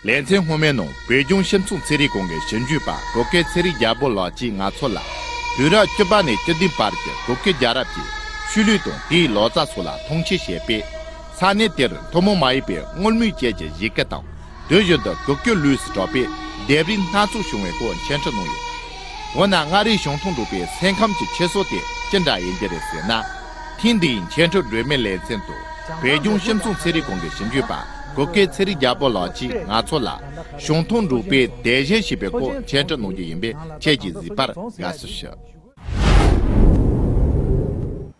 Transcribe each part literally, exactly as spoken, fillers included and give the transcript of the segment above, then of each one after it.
ལེ་ཚན་སྔོན་མའི་ནང་བོད་ལྗོངས་སྤྱི་ཚོགས་ཚན་རིག་ཁང་གི་ཞིབ་འཇུག་པ་གུ་གེ་ཚེ་རིང་རྒྱལ་པོ་ལགས་ཀྱིས་ང་ཚོ་ལ། དུས་རབས་བཅུ་པ་ནས་བཅུ་བདུན་བར་གྱི་གུ་གེ་རྒྱལ་རབས་ཀྱི་ཆོས་ལུགས་དང་དེའི་ལོ་ཙཱ་སོགས་ལ་མཐོང་ཆེན་བྱས་པས། ས་གནས་དེར་ཐུན་མོང་མ་ཡིན་པའི་དངུལ་མིག་ཅན་གྱི་གཞིས་ཀ་དང་། དུས་རྒྱུན་དུ་གུ་གེ་ལུས་སུ་གྲགས་པའི་ལྡེབས་རིས་སྣ་ཚོགས་བྱུང་བའི་སྐོར་འཆད་ཁྲིད་གནང་ཡོད། འོ་ན་མངའ་རིས་བྱང་ཐང་འབྲུག་པའི་སེམས་ཁམས་ཀྱི་འཁྱེར་སོ་དེ་ཅི་འདྲ་ཡིན་གྱི་རེད་ཟེར་ན། ཐེངས་འདིའི་འཆད་ཁྲིད་སྒྲོན་མེའི་ལེ་ཚན་དུ་བོད་ལྗོངས་སྤྱི་ཚོགས་ཚན་རིག་ཁང་གི་ཞིབ་འཇུག་པ་གུ་གེ་ཚེ་རིང་རྒྱལ་པོ་ལགས་ཀྱིས་ང་ཚོ་ལ་བྱང་ཐང་འབྲུག་པའི་དད་གཞན་ཞེས་པའི་སྐོར་འཆད་ཁྲིད་གནང་རྒྱུ་ཡིན་པས། ཁྱེད་ཀྱིས་གཟིགས་པར་དགའ་བསུ་ཞུ།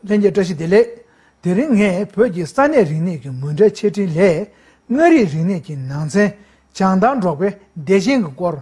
ལྷན་རྒྱས་བཀྲ་ཤིས་བདེ་ལེགས། དེ་རིང་ངས་བོད་ཀྱི་ས་གནས་རིག་གནས་ཀྱི་མུ་འབྲེལ་འཆད་ཁྲིད་ལས། མངའ་རིས་རིག་གནས་ཀྱི་ནང་ཚན་བྱང་ཐང་འབྲོག་པའི་དད་གཞན་གྱི་སྐོར་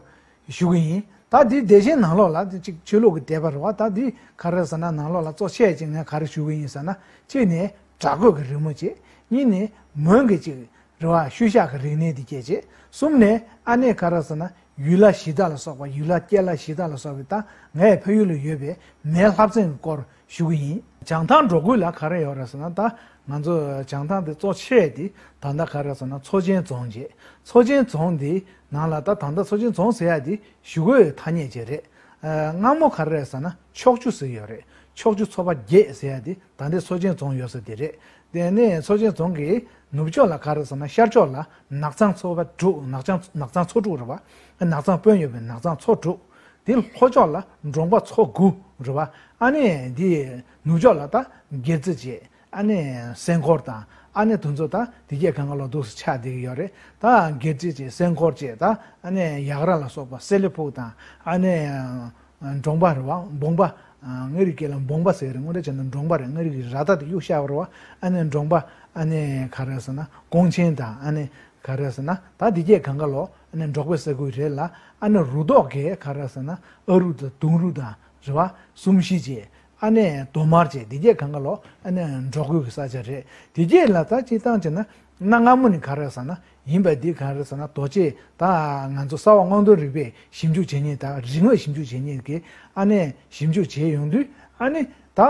ཞུ་གི་ཡིན། ད་འདི་དད་གཞན་ནང་ལོགས་ལ་དེ་གཅིག་ཆོས་ལུགས་ཀྱི་དད་པ་རེད་བ། ད་འདི་ག་རེ་ཟེར་ན་ནང་ལོགས་ལ་གཙོ་ཆེ་ཅིག་ངས་ག་རེ་ཞུ་གི་ཡིན་ཟེར་ན། གཅིག་ནས་བྲག་བརྐོས་ཀྱི་རི་མོ་བྱས། གཉིས་ནས་མོན་གྱི་གཅིག་རེད་བ། ཤུལ་བཞག་གི་རིག་གནས་འདི་སྐྱེས་བྱས། གསུམ་ནས་ཨ་ནེ་ག་རེ་ཟེར་ན་ཡུལ་ལྷ་གཞི་བདག་ལ་སོགས་པ། ཡུལ་ལྷ་སྐྱེས་ལྷ་གཞི་བདག་ལ་སོགས་པའི་ད་ངའི་ཕ་ཡུལ་ལ་ཡོད་པའི་མེའི་ལྷ་བཙན་གྱི་སྐོར་ཞུ་གི་ཡིན། བྱང་ཐང་འབྲོག་ཁུལ་ལ་ག་རེ་ཡོད་རེད་ཟེར་ན། ད་ང་ཚོ་བྱང་ཐང་དེ་གཙོ་ཆེ་དེ་ད་ལྟ་ག་རེ་ཟེར་ན་མཚོ་ཆེན་རྫོང་བྱས། མཚོ་ཆེན་རྫོང་དེ་ནང་ལ་ད་ད་ལྟ་མཚོ་ཆེན་རྫོང་ཟེར་ཡ་དེ་གཞུག་གུའི་ཐ་སྙད་ཅིག་རེད། ཨ། སྔ་མོ་ག་རེ་རེད་ཟེར་ན་ཕྱོགས་བཅུ་ཟེར་ཡོད་རེད། ཕྱོགས་བཅུ་ཚོ་པ་བརྒྱད་ཟེར་ཡ་དེ་ད་ལྟའི་མཚོ་ཆེན་རྫོང་ཡོད་ས་དེ་རེད། དེ་ནས་མཚོ་ཆེན་རྫོང་གི་ནུབ་ཕྱོགས་ལ་ག་རེ་ཟེར་ན། ཤར་ཕྱོགས་ལ་ནགས་ཚང་ཚོ་པ་དྲུག་ནགས་ཚང་ནགས་ཚང་ཚོ་དྲུག་རེད་བ། ནགས་ཚང་དཔོན་ཡོད་པའི་ནགས་ཚང་ཚོ་དྲུག་དེ་ལྷོ་ཕྱོགས་ལ་འབྲོང་པ་ཚོ་དགུ་རེད་བ། ཨ་ནི་འདི་ནུབ་ཕྱོགས་ལ་ད་སྒེར་རྩེ་བྱས། ཨ་ནི་སེང་འཁོར་དང་། ཨ་ནི་དེ་ཚོ་ད་དེ་གས་གང་ག་ལོ་འདུག་སེ་ཆགས་བསྡད་ཀྱི་ཡོད་རེད། ད་སྒེར་རྩེ་བྱས། སེང་འཁོར་བྱས། ད་ཨ་ནི་ཡག་ར་ལ་སོགས་པ་སེ་ལེ་ཕུག་དང་། ཨ་ནི་འབྲོང་པ་རེད་བ། འབོང་པ། མངའ་རིས་སྐད་ལ་འབོང་པ་ཟེར་གི་རེད། དངོས་འབྲེལ་བྱས་ན་འབྲོང་པ་རེད། མངའ་རིས་ཀྱི་ར་ད་དེ་གཡུག་བཞག་པ་རེད་བ། ཨ་ནི་འབྲོང་པ། ཨ་ནི་ག་རེ་ཟེར་ན་ཀོང་ཆེན་དང་། ཨ་ནི་ག་རེ་ཟེར་ན་ད་འདི་གས་གང་ག་ལོ། ཨ་ནི་འབྲོག་པའི་ས་ཁུལ་རེད་ལ། ཨ་ནི་རུ་ཐོག་གི་ག་རེ་ཟེར་ན་ཨ་རུ་དང་དུང་རུ་དང་རེད་བ། གསུམ་བཞི་བྱས། ཨ་ནི་དོ་དམར་བྱས། འདི་གས་གང་ག་ལོ། ཨ་ནི་འབྲོག་ཁུལ་གྱི་ས་ཆ་རེད། འདི་གས་ལ་ད་སྤྱིར་བཏང་བྱས་ན། གནའ་སྔ་མོ་ནས་ག་རེ་ཟེར་ན་ཡིན་པ་འདི་ག་རེ་ཟེར་ན། རྡོ་གཅལ། ད་ང་ཚོ་གསར་བ་སྔོག་འདོན་རིག་པས་ཞིབ་འཇུག་བྱེད་མཁན་དང་། རིག་དངོས་ཞིབ་འཇུག་བྱེད་མཁན་གྱིས་ཨ་ནི་ཞིབ་འཇུག་བྱས་ཡོང་དུས། ཨ་ནི་ད་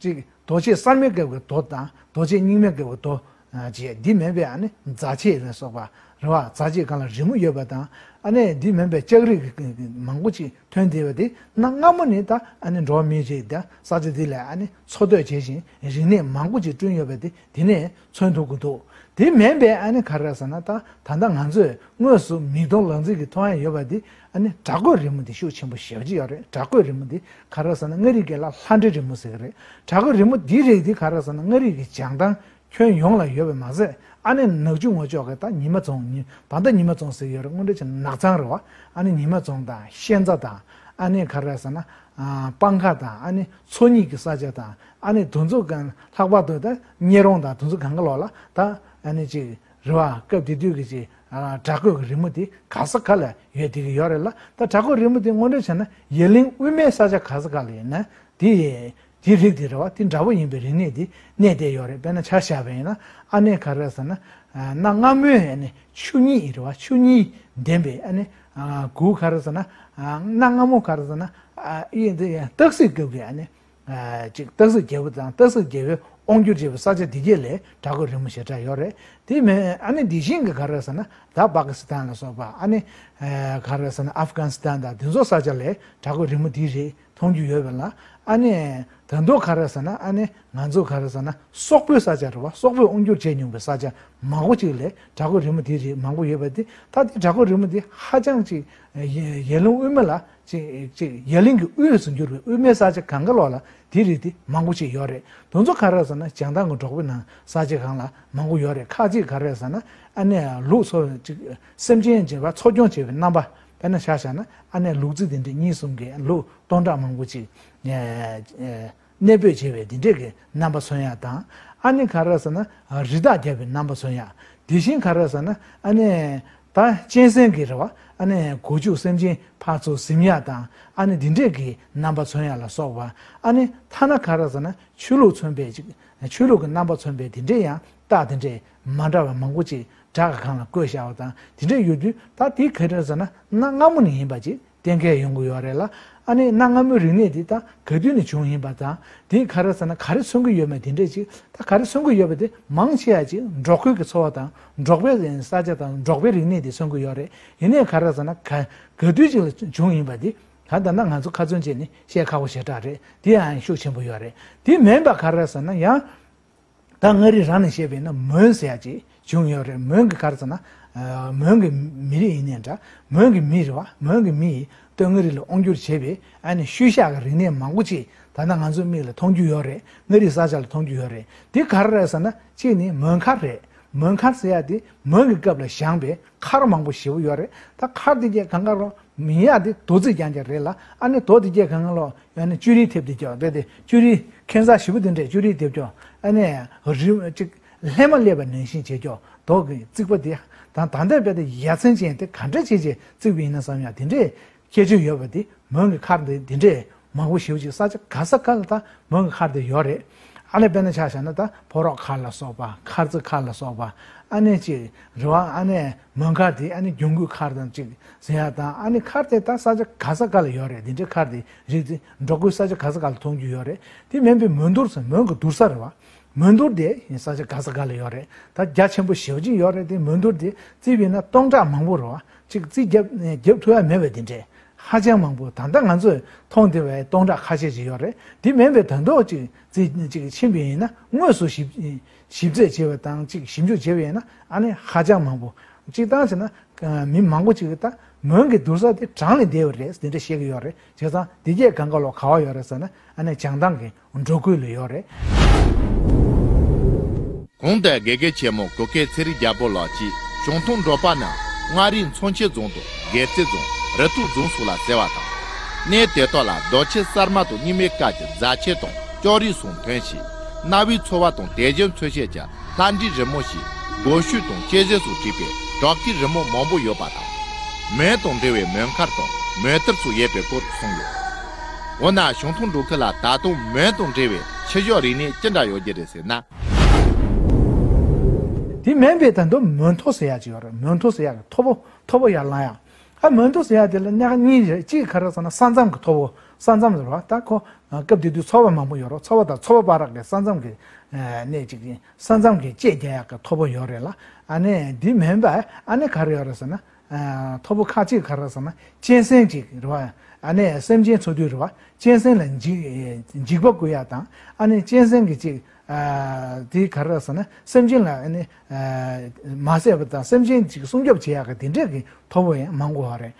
ཅིག་རྡོ་གཅལ་གསར་མའི་སྐབས་ཀྱི་རྡོ་དང་། རྡོ་གཅལ་རྙིང་མའི་སྐབས་ཀྱི་རྡོ་བྱས། འདི་མིན་པའི་ཨ་ནི་རྫ་ཆས་ལ་སོགས་པ་རེད་བ། རྫ་ཆས་སྒང་ལ་རི་མོ་ཡོད་པ་དང་། ཨ་ནི་འདི་མིན་པའི་ལྕགས་རིགས་མང་པོ་ཅིག་ཐོན་བསྡད་པ་དེ་གནའ་སྔ་མོ་ནས་ད་ཨ་ནི་འབྲོག་མི་རིགས་དང་ས་ཆ་འདི་ལ་ཨ་ནི་འཚོ་སྡོད་བྱས་ཤིང་རིག་གནས་མང་པོ་ཅིག་བསྐྲུན་ཡོད་པ་དེ་འདི་ནས་མཚོན་ཐུབ་ཀྱི་འདུག་དེ་མིན་པའི་ཨ་ནི་ག་རེ་ཟེར་ན། ད་ད་ལྟ་ང་ཚོས་དངོས་སུ་མིག་མཐོང་ལག་འཛིན་གྱིས་མཐོང་ཡ་ཡོད་པ་དེ་ཨ་ནི་བྲག་བརྐོས་རི་མོ་དེ་ཤུགས་ཆེན་པོ་ཞེ་པོ་ཅིག་ཡོད་རེད། བྲག་བརྐོས་རི་མོ་དེ་ག་རེ་ཟེར་ན་མངའ་རིས་སྐད་ལ་ལྷ་འདྲེ་རི་མོ་ཟེར་གྱི་རེད། བྲག་བརྐོས་རི་མོ་འདིའི་རིགས་དེ་ག་རེ་ཟེར་ན་མངའ་རིས་ཀྱི་བྱང་ཐང་ཁྱོན་ཡོངས་ལ་ཡོད་པ་མ་ཟད། ཨ་ནི་ནག་ཆུ་ངོས་ཕྱོགས་ཀྱི་ད་ཉི་མ་རྫོང་། ཉི་ད་ལྟ་ཉི་མ་རྫོང་ཟེར་ཡོད་རེད། དངོས་འབྲེལ་བྱས་ན་ནགས་ཚང་རེད་བ། ཨ་ནི་ཉི་མ་རྫོང་དང་ཤན་རྩ་དང་། ཨ་ནི་ག་རེ་ཟེར་ན་ཨ་སྤང་ཁ་དང་། ཨ་ནི་མཚོ་གཉིས་ཀྱི་ས་ཆ་དང་། ཨ་ནི་དེ་ཚོ་གང་ལྷག་པར་དུ་ད་གཉེར་རོང་དང་དེ་ཚོ་གང་ག་ལོགས་ལ་ད་ཨ་ནི་ཅིག་རེད་བ། སྐབས་དེ་དུས་ཀྱི་ཅིག་ཨ་བྲག་བརྐོས་ཀྱི་རི་མོ་དེ་ག་ས་ག་ལ་ཡོད་བསྡད་ཀྱི་ཡོད་རེད་ལ། ད་བྲག་བརྐོས་རི་མོ་དེ་དངོས་འབྲེལ་བྱས་ན་ཡ་གླིང་དབུས་མའི་ས་ཆ་ག་ས་ག་ལ་ཡིན་ན་དེ། དེ་རིགས་དེ་རེད་བ། དེ་འདྲ་པོ་ཡིན་པའི་རིག་གནས་དེ་གནས་བསྡད་ཡོད་རེད། དཔེར་ན་ཆ་བཞག་པ་ཡིན་ན། ཨ་ནི་ག་རེ་ཟེར་ན། ཨ་གནའ་སྔ་མོའི་ཨ་ནི་ཆུ་གཉིས་རེད་བ། ཆུ་གཉིས་ལྡན་པའི་ཨ་ནི་ཨ་གུ་ག་རེ་ཟེར་ན། ཨ་གནའ་སྔ་མོ་ག་རེ་ཟེར་ན། ཨ་ཨི་འདི་སྟག་གཟིག་སྐབས་ཀྱི་ཨ་ནི་ཨ་ཅིག་སྟག་གཟིག་རྒྱལ་པོ་དང་། སྟག་གཟིག་རྒྱལ་པོའི་དབང་སྒྱུར་བྱས་པའི་ས་ཆ་འདི་གས་ལ་བྲག་བརྐོས་རི་མོ་ཞེ་དྲག་ཡོད་རེད། དེ་མིན་ཨ་ནི་དེ་བཞིན་གྱི་ག་རེ་ཟེར་ན། ད་པ་ཀི་སི་ཐན་ལ་སོགས་པ། ཨ་ནི་ཨ་ག་རེ་ཟེར་ན་ཨབ་གྷ་ནི་སི་ཐན་དང་དེ་ཚོ་ས་ཆ་ལ་བྲག་བརྐོས་རི་མོ་འདི་རེད། མཐོང་རྒྱུ་ཡོད་པ་ལ། ཨ་ནི་ད་དུང་ག་རེ་ཟེར་ན། ཨ་ནི་ང་ཚོ་ག་རེ་ཟེར་ན་སོག་པོའི་ས་ཆ་རེད་བ། སོག་པོས་དབང་སྒྱུར་བྱས་མྱོང་པའི་ས་ཆ་མང་པོ་ཅིག་ལ་བྲག་བརྐོས་རི་མོ་དེ་རིགས་མང་པོ་ཡོད་པ་དེ། ད་དེ་བྲག་བརྐོས་རི་མོ་དེ་ཧ་ཅང་ཅིག་ཡ་ཡ་གླིང་དབུས་མ་ལ་ཅིག་ཅིག་ཡ་གླིང་གི་དབུས་སུ་གྱུར་པའི་དབུས་མའི་ས་ཆ་གང་ག་ལོགས་ལ་དེ་རིགས་དེ་མང་པོ་ཅིག་ཡོད་རེད། དེ་ཚོ་ག་རེ་ཟེར་ན་བྱང་ཐང་གི་འབྲོག་པའི་ནང་ས་ཆ་གང་ལ་མང་པོ་ཡོད་རེད། ཁ་ཅིག་ག་རེ་ཟེར་ན། ཨ་ནི་ལུག་འཚོ་ཅིག་སེམས་ཅན་བྱེད་པ་འཚོ་སྐྱོང་བྱེད་པའི་རྣམ་པ། དཔེར་ན་ཆ་བཞག་ན་ཨ་ནི་ལུག་རྫི་དེ་འདྲས་གཉིས་གསུམ་གྱིས་ལུག་སྟོང་ཕྲག་མང་པོ་ཅིག་ཨེ་ཨེ་གནས་སྤོས་བྱེད་པའི་དེ་འདྲས་ཀྱི་རྣམ་པ་མཚོན་ཡ་དང་། ཨ་ནི་ག་རེ་ཟེར་ན་རི་དྭགས་རྒྱབ་པའི་རྣམ་པ་མཚོན་ཡ། དེ་བཞིན་ག་རེ་ཟེར་ན་ཨ་ནི་ད་གཅན་གཟན་གྱི་རེད་བ། ཨ་ནི་སྒོ་ཕྱུགས་སེམས་ཅན་ཕར་ཚུར་ཟིམ་ཡ་དང་། ཨ་ནི་དེ་འདྲས་ཀྱི་རྣམ་པ་མཚོན་ཡ་ལ་སོགས་པ། ཨ་ནི་ཐ་ན་ག་རེ་ཟེར་ན་ཆོས་ལུགས་མཚོན་པའི་ཅིག་ཆོས་ལུགས་ཀྱི་རྣམ་པ་མཚོན་པའི་དེ་འདྲས་ཡང་རྟགས་དེ་འདྲས་མ་འདྲ་བ་མང་པོ་ཅིག་བྲག་གི་སྒང་ལ་བརྐོས་བཞག་པ་དང་དེ་འདྲས་ཡོད་དུས། ད་དེ་ག་རེ་ཟེར་ན་གནའ་སྔ་མོ་ནས་ཡིན་པ་ཅིག་གཏན་འཁེལ་ཡོང་གི་ཡོད་རེད་ལ། ཨ་ནི་གནའ་སྔ་མོའི་རིག་གནས་འདི་ད་ག་དུས་ནས་བྱུང་ཡིན་པ་དང་། དེ་ག་རེ་ཟེར་ན་ག་རེ་མཚོན་གྱི་ཡོད་མེད་དེ་འདྲས་ཅིག་ད་ག་རེ་མཚོན་གྱི་ཡོད་པ་དེ་མང་ཆེ་བ་ཅིག་འབྲོག་ཁུལ་གྱི་འཚོ་བ་དང་འབྲོག་པའི་ས་ཆ་དང་འབྲོག་པའི་རིག་གནས་དེ་མཚོན་གྱི་ཡོད་རེད། ཡིན་ནའི་ག་རེ་ཟེར་ན་ག་ག་དུས་ཅིག་ལ་བྱུང་ཡིན་པ་དེ་ད་ད་ལྟ་ང་ཚོ་ཁ་ཚོན་བཅད་ནས་བཤད་ཁག་པོ་ཞེ་དྲག་རེད། དེ་ཡང་ཤུགས་ཆེན་པོ་ཡོད་རེད། དེ་མིན་པ་ག་རེ་ཟེར་ན་ཡང་། ད་མངའ་རིས་རང་ནས་བཤད་པས་ན་མོན་ཟེར་ཡ་ཅིག་བྱུང་ཡོད་རེད། མོན་གྱི་ག་རེ་ཟེར་ན། ཨ། མོན་གྱི་མི་རིགས་ཡིན་ནའི་འདྲ། མོན་གྱི་མི་རེད་བ། མོན་གྱི་མི་ཡིས་སྟོད་མངའ་རིས་ལ་དབང་བསྒྱུར་བྱས་པའི་ཨ་ནི་ཤུལ་བཞག་གི་རིག་གནས་མང་པོ་ཅིག་ད་ལྟ་ང་ཚོའི་མིག་ལ་མཐོང་རྒྱུ་ཡོད་རེད། མངའ་རིས་ས་ཆ་ལ་མཐོང་རྒྱུ་ཡོད་རེད། དེ་ག་རེ་རེད་ཟེར་ན་གཅིག་ནི་མོན་མཁར་རེད། མོན་མཁར་ཟེར་ཡ་དེ་མོན་གྱི་སྐབས་ལ་བཞེངས་པའི་མཁར་མང་པོ་ཞེ་པོ་ཡོད་རེད། ད་མཁར་དེ་གས་གང་ག་རུ་མི་ཡག་དེ་རྡོ་རྩིག་རྐྱང་རྐྱང་རེད་ལ། ཨ་ནི་རྡོ་དེ་གས་གང་ག་ལོག་ཡང་ནི་ཅུ་རིའི་དེབ་དེ་རྒྱག་རེད་དེ། ཅུ་རི་ཁེན་ས་ཞིབ་པོ་དེ་འདྲས་ཅུ་རིའི་དེབ་རྒྱག་ཨ་ནི་རི་ཅིག་ལྷས་མ་སླེབས་པ་ནང་བཞིན་བྱེད་རྒྱག་རྡོ་གི་རྩིག་པ་དེ་དང་ད་ལྟ་རྦད་དེ་ཡ་མཚན་ཅན་དེ་ག་འདྲ་བྱས་བྱས་བརྩིགས་པ་ཡིན་ན་བསམ་ཡག་དེ་འདྲས་ཁྱད་ཆོས་ཡོད་པ་དེ་མོན་གྱི་མཁར་དེ་དེ་འདྲས་མང་པོ་ཞེ་པོ་ཅིག་ས་ཆ་ག་ས་ག་ལ་ད་མོན་གྱི་མཁར་དེ་ཡོད་རེད། ཨ་ནི་དཔེར་ན་ཆ་བཞག་ན་ད་ཕོ་རོག་མཁར་ལ་སོགས་པ། མཁར་རྩེ་མཁར་ལ་སོགས་པ། ཨ་ནི་ཅིག་རེད་བ། ཨ་ནི་མོན་མཁར་དེ་ཨ་ནི་རྒྱུན་སྐུད་མཁར་དང་ཅིག་ཟེར་ཡ་དང་། ཨ་ནི་མཁར་དེ་ད་ས་ཆ་ག་ས་ག་ལ་ཡོད་རེད། དེ་འདྲའི་མཁར་དེ་རིགས་དེ་འབྲོག་ཁུལ་ས་ཆ་ག་ས་ག་ལ་མཐོང་རྒྱུ་ཡོད་རེད། དེ་མིན་པའི་མོན་དུར་ཟེར། མོན་གྱི་དུར་ས་རེད་བ། མོན་དུར་དེ་ས་ཆ་ག་ས་ག་ལ་ཡོད་རེད། ད་རྒྱ་ཆེན་པོ་ཞེ་པོ་ཅིག་ཡོད་རེད། དེ་མོན་དུར་དེ་བརྩིས་པ་ཡིན་ན་སྟོང་ཕྲག་མང་པོ་རེད་བ། ཅིག་རྩིས་རྒྱབ་རྒྱབ་ཐུབ་ཡ་མེད་པ་དེ་འདྲས་ཧ་ཅང་མང་པོ། ད་ལྟ་ང་ཚོས་མཐོང་བསྡད་པའི་སྟོང་ཕྲག་ཁ་ཤས་ཅིག་ཡོད་རེད། དེ་མིན་པའི་ད་དུང་ཅིག་རྩིས་ཅིག་ཕྱིན་པ་ཡིན་ན། དངོས་སུ་ཞིབ་ཞིབ་རྩད་བྱས་པ་དང་ཅིག་ཞིབ་འཇུག་བྱས་པ་ཡིན་ན་ཨ་ནི་ཧ་ཅང་མང་པོ། སྤྱིར་བཏང་བྱས་ན་མི་མང་པོ་ཅིག་གིས་ད་མོན་གྱི་དུར་ས་དེ་བྲང་ལ་བསྡད་པ་རེད་དེ་འདྲ་བཤད་ཀྱི་ཡོད་རེད། བྱས་ཙང་དེ་གས་གང་ག་ལོག་ག་བ་ཡོད་རེད་ཟེར་ན་ཨ་ནི་བྱང་ཐང་གི་འབྲོག་ཁུལ་ལ་ཡོད་རེད། གོང་དུ་དགེ་རྒན་ཆེན་མོ་གུ་གེ་ཚེ་རིང་རྒྱལ་པོ་ལགས་ཀྱིས་བྱང་ཐང་འབྲོག་པ་རྣམས་མངའ་རིས་མཚོན་ཆེན་རྫོང་དང་སྒེར་རྩེ་རྫོང་། རུ་ཐོག་རྫོང་སོགས་ལ་ཟེར་བ་དང་། གནས་དེ་དག་ལ་རྡོ་ཆས་གསར་མ་དང་རྙིང་མའི་སྐབས་ཀྱི་རྫ་ཆས་དང་ལྕགས་རིགས་སོགས་ཐོན་ཞིང་། གནའ་བོའི་ཚོ་བ་དང་དེ་བཞིན་འཚོ་བྱེད་ཀྱི་ལྷ་འབྲིའི་རི་མོ་ཞིག་སྒོ་ཤུལ་དང་སྐྱེད་ཟས་སོགས་བྲིས་པའི་བྲག་སྐྱིའི་རི་མོ་མང་པོ་ཡོད་པ་དང་། མོན་དང་འབྲེལ་བའི་མོན་མཁར་དང་མོན་དུར་སོགས་ཡོད་པའི་སྐོར་གསུངས་ཡོད། འོ་ན་བྱང་ཐང་འབྲོག་ཁུལ་ལ་ད་དུང་མོན་དང་འབྲེལ་བའི་ཆུ་བཞག་རིག་གནས་ཅི་འདྲ་ཡོད་ཀྱི་རེད་ཟེར་ན། དེ་མིན་པའི་ད་དུང་མོན་ཐོ་ཟེར་ཡག་ཅིག་ཡོད་རེད། མོན་ཐོ་ཟེར་ཡག་གི་ཐོ་བོ། ཐོ་བོ་ཡར་ལངས་ཡག་ཨ། མོན་ཐོ་ཟེར་ཡག་དེ་ལ་གནད་འགག་གཉིས་རེད། གཅིག་ག་རེ་ཟེར་ན་ས་མཚམས་ཀྱི་ཐོ་བོ། ས་མཚམས་ཟེར་བ་ད་ཁོ་སྐབས་དེ་དུས་ཚོ་བ་མང་པོ་ཡོད་རེད། ཚོ་བ་དང་ཚོ་བ་བར་གྱི་ས་མཚམས་ཀྱི་གནས་གཅིག་ཡིན། ས་མཚམས་ཀྱི་དཔྱད་རྒྱག་ཡག་གི་ཐོ་བོ་ཡོད་རེད་ལ། ཨ་ནི་འདི་མིན་པ་ཨ་ནི་ག་རེ་ཡོད་རེད་ཟེར་ན། ཨ། ཐོ་བོ་ཁག་ཅིག་ག་རེ་ཟེར་ན་གཅན་གཟན་ཅིག་རེད་བ། ཨ་ནི་སེམས་ཅན་འཚོ་དུས་རེད་བ། གཅན་གཟན་ལ་འཇིགས་འཇིགས་པ་བསྐུལ་ཡག་དང་། ཨ་ནི་གཅན་གཟན་གྱི་ཅིག་ཨ། དེ་ག་རེ་ཟེར་ན་སེམས་ཅན་ལ་ཨ་ནི་ཨ། མ་བསད་པ་དང་སེམས་ཅན་ཅིག་སྲུང་སྐྱོབ་བྱེད་ཡག་གི་དེ་འདྲས་ཀྱི་ཐོ་བོ་ཡང་མང་པོ་ཡོད་རེད།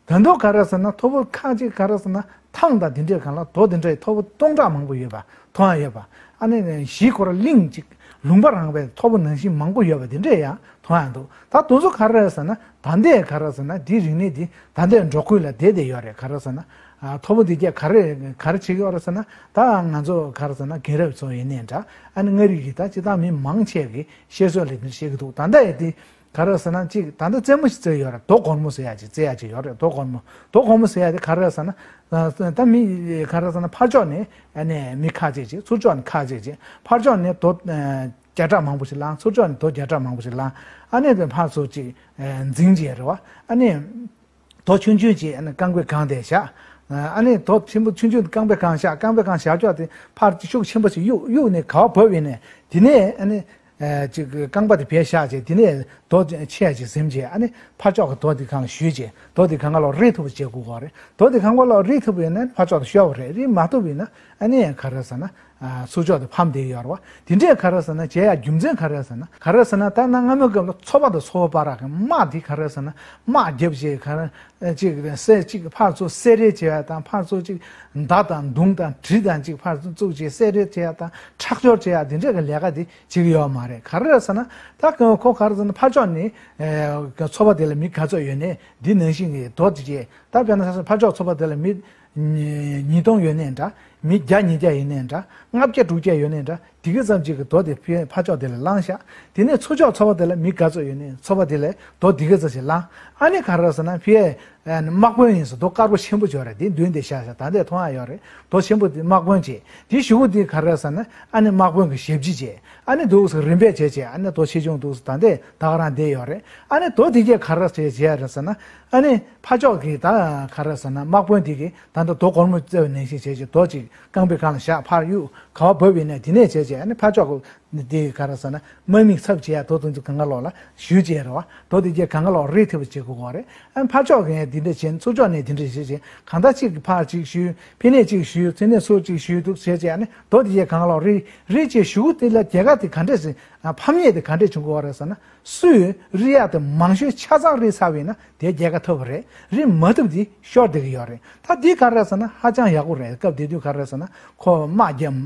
ད་དུང་ག་རེ་ཟེར་ན་ཐོ་བོ་ཁག་ཅིག་ག་རེ་ཟེར་ན་ཐང་དང་དེ་འདྲས་སྒང་ལ་རྡོ་དེ་འདྲས་ཐོ་བོ་སྟོང་ཕྲག་མང་པོ་ཡོད་པ་མཐོང་ཡག་ཡོད་པ། ཨ་ནི་གཞིས་ཁོ་ར་གླིང་ཅིག་ལུང་པ་རིང་བའི་ཐོ་བོ་ནང་བཞིན་མང་པོ་ཡོད་པ་དེ་འདྲས་ཡང་མཐོང་ཡག་འདུག་ད་དེ་ཚོ་ག་རེ་ཟེར་ན་ད་ལྟའི་ག་རེ་ཟེར་ན་དེའི་རིག་གནས་དེ་ད་ལྟའི་འབྲོག་ཁུལ་ལ་བསྡད་བསྡད་ཡོད་རེད། ག་རེ་ཟེར་ན་ཨ། ཐོ་བོ་དེ་གས་ག་རེ་ག་རེ་བྱེད་ཀྱི་ཡོད་རེད་ཟེར་ན། ད་ང་ཚོ་ག་རེ་ཟེར་ན་རྒན་རབས་ཚོ་ཡིན་ནའི་འདྲ། ཨ་ནི་མངའ་རིས་ཀྱི་ད་སྤྱིར་བཏང་མི་མང་ཆེ་གིས་བཤད་སྲོལ་ལ་དེ་འདྲ་བཤད་ཀྱི་འདུག་ད་ལྟ་ཡི་དེ་ག་རེ་ཟེར་ན་ཅིག་ད་ལྟ་རྩེད་མོ་ཞིག་རྩེ་ཡོད་རེད། རྡོ་སྒོར་མོ་ཟེར་ཡག་ཅིག་རྩེ་ཡག་ཅིག་ཡོད་རེད། རྡོ་སྒོར་མོ། རྡོ་སྒོར་མོ་ཟེར་ཡག་དེ་ག་རེ་ཟེར་ན། ད་མི་ག་རེ་ཟེར་ན་ཕར་ཕྱོགས་ནས་ཨ་ནི་མི་ཁག་ཅིག་བྱེད། ཚུར་ཕྱོགས་ནས་ཁག་ཅིག་བྱེད། ཕར་ཕྱོགས་ནས་རྡོ་བརྒྱ་ཕྲག་མང་པོ་ཞིག་ལངས། ཚུར་ཕྱོགས་ནས་རྡོ་བརྒྱ་ཕྲག་མང་པོ་ཞིག་ལངས། ཨ་ནི་དེ་ཕར་ཚུར་ཅིག་འཛིང་བྱས་རེད་བ། ཨ་ནི་རྡོ་ཆུང་ཆུང་ཅིག་ཨ་ནི་རྐང་པས་བཀང་བསྡད་བཞག་ཨ་ནི་རྡོ་ཆེན་པོ་ཆུང་ཆུང་རྐང་པས་བཀང་བཞག་རྐང་པས་བཀང་བཞག་ཀྱོག་དེ་ཕར་ཤུགས་ཆེན་པོ་ཞིག་གཡུག་གཡུག་ནས་ག་པར་བབས་ཡིན་ནའི་དེ་ནས་ཨ་ནི། ཨ། ཅིག་རྐང་པ་དེ་བས་བཞག་བྱས་དེ་ནས་རྡོ་ཆེ་ཅིག་ཟིན་བྱས་ཨ་ནི་ཕར་ཕྱོགས་ཀྱི་རྡོ་དེ་སྒང་ལ་གཞུས་བྱས་རྡོ་དེ་སྒང་ག་ལོག་རེག་ཐུབ་པ་བྱེད་དགོས་ཀྱི་རེད། རྡོ་དེ་སྒང་ག་ལོག་རེག་ཐུབ་པ་ཡིན་ན་ཕར་ཕྱོགས་དེ་ཤོར་བ་རེད། རེག་མ་ཐུབ་པ་ཡིན་ན་ཨ་ནི་ཡང་ག་རེ་ཟེར་ན། ཨ། ཚུར་ཕྱོགས་དེ་ཕམ་བསྡད་ཡོད་རེད་བ། དེ་འདྲས་ག་རེ་ཟེར་ན་བྱེད་ཡག་རྒྱུ་མཚན་ག་རེ་ཟེར་ན། ག་རེ་ཟེར་ན་ད་གནའ་སྔ་མོའི་སྐབས་ལ་ཚོ་བ་དང་ཚོ་བ་བར་གྱི་དམག་དེ་ག་རེ་ཟེར་ན་དམག་རྒྱབ་བྱས་ག་རེ། ཅིག་གསེར་ཅིག་ཕར་ཚུར་བསད་རེས་བྱེད་ཡ་དང་ཕར་ཚུར་ཅིག་མདའ་དང་མདུང་དང་གྲི་དང་ཅིག་ཕར་ཚུར་བཙུགས་བྱས་བསད་རེས་བྱེད་ཡ་དང་ཁྲག་སྦྱོར་བྱེད་ཡ་དེ་འདྲས་ཀྱི་ལས་ཀ་དེ་བྱེད་ཀྱི་ཡོད་མ་རེད། ག་རེ་རེད་ཟེར་ན་ད་ཁོ་ག་རེ་ཟེར་ན་ཕར་ཕྱོགས་ནས་ཚོ་བ་དེ་ལ་མི་ག་ཚོད་ཡོད་ནའི་འདི་ནང་བཞིན་གྱི་རྡོ་དེ་བྱས་ད་དཔེར་ན་ཆ་བཞག་ན་ཕར་ཕྱོགས་ཚོ་བ་དེ་ལ་མི་ཉིས་སྟོང་ཡོད་ནའི་འདྲ། མི་བརྒྱ་ཉིས་བརྒྱ་ཡོད་ནའི་འདྲ། ལྔ་བརྒྱ་དྲུག་བརྒྱ་ཡོད་ནའི་འདྲ། དེ་ག་ཙམ་ཅིག་གི་རྡོ་དེ་ཕར་ཕྱོགས་དེ་ལ་བསླངས་ཤག་དེ་ནས་ཚུར་ཕྱོགས་ཚོ་པ་དེ་ལ་མི་ག་ཚོད་ཡོད་ནས་ཚོ་པ་དེ་ལ་རྡོ་དེ་ག་ཙམ་ཞིག་བསླངས། ཨ་ནི་ག་རེ་ཟེར་ན་ཕར་དམག་དཔོན་ཡིན་ཟེར། རྡོ་དཀར་པོ་ཆེན་པོ་ཅིག་ཡོད་རེད། དེ་མདུན་དེ་བཞག་ཤག་ད་ལྟའི་མཐོང་ཡ་ཡོད་རེད། རྡོ་ཆེན་པོ་དེ་དམག་དཔོན་བྱས། དེའི་གཞུག་གུ་དེ་ག་རེ་ཟེར་ན་ཨ་ནི་དམག་དཔོན་གྱི་ཞབས་ཕྱི་བྱས། ཨ་ནི་འདུག་སེ་རིམ་པས་བྱས་བྱས། ཨ་ནི་རྡོ་ཆེ་ཆུང་འདུག་སེ་ད་ལྟའི་ད་ག་རང་བསྡད་ཡོད་རེད། ཨ་ནི་རྡོ་དེ་གས་ག་རེ་བྱས་བྱས་རེད་ཟེར་ན། ཨ་ནི་ཕར་ཕྱོགས་ཀྱི་ད་ག་རེ་ཟེར་ན་དམག་དཔོན་དེ་གིས་ད་ལྟ་རྡོ་སྒོར་མོ་བཙལ་བའི་ནང་བཞིན་བྱས་བྱས་རྡོ་ཅིག་རྐང་པའི་སྒང་ལ་བཞག་ཕར་གཡུག་ག་བ་བབས་ཡིན་ནས། དེ་ནས་བྱས་བྱས་ཨ་ནི་ཕར་ཕྱོགས་ཀྱི་དེ་ག་རེ་ཟེར་ན་དམག་མི་ཚབ་བྱེད་ཡ་རྡོ་དེ་ཚོ་སྒང་ག་ལོགས་ལ་གཞུས་བྱས་རེད་བ། རྡོ་དེ་གས་སྒང་ག་ལོགས་རེག་ཐུབ་པ་བྱེད་དགོས་པ་རེད། ཨ་ནི་ཕར་ཕྱོགས་ཀྱི་དེ་འདྲ་བྱས། ཚུར་ཕྱོགས་ནས་དེ་འདྲ་བྱས་བྱས། གང་ལྟར་གཅིག་གིས་ཕར་གཅིག་གཞུས། ཕ་ནས་གཅིག་གཞུས། ཚུར་ནས་ཚུར་གཅིག་གཞུས་འདུག་བྱས་བྱས། ཨ་ནི་རྡོ་དེ་གས་སྒང་ག་ལོགས་རེག་རེག་བྱས། གཞུག་གུ་དེ་ལ་རྒྱལ་ཁ་དེ་ག་འདྲས་སེ་ཕམ་ཡས་དེ་ག་འདྲས་བྱུང་གི་ཡོད་རེད་ཟེར་ན། སུས་རེག་ཡག་དེ་མང་ཤོས་ཆ་ཚང་རེག་ཚར་བ་ཡིན་ན་དེ་རྒྱལ་ཁ་ཐོབ་པ་རེད། རེག་མ་ཐུབ་དེ་ཤོར་བསྡད་ཀྱི་ཡོད་རེད། ད་དེ་ག་རེ་ཟེར་ན་ཧ་ཅང་ཡག་པོ་རེད། སྐབས་དེ་དུས་ག་རེ་ཟེར་ན་ཁོ་དམག་རྒྱབ།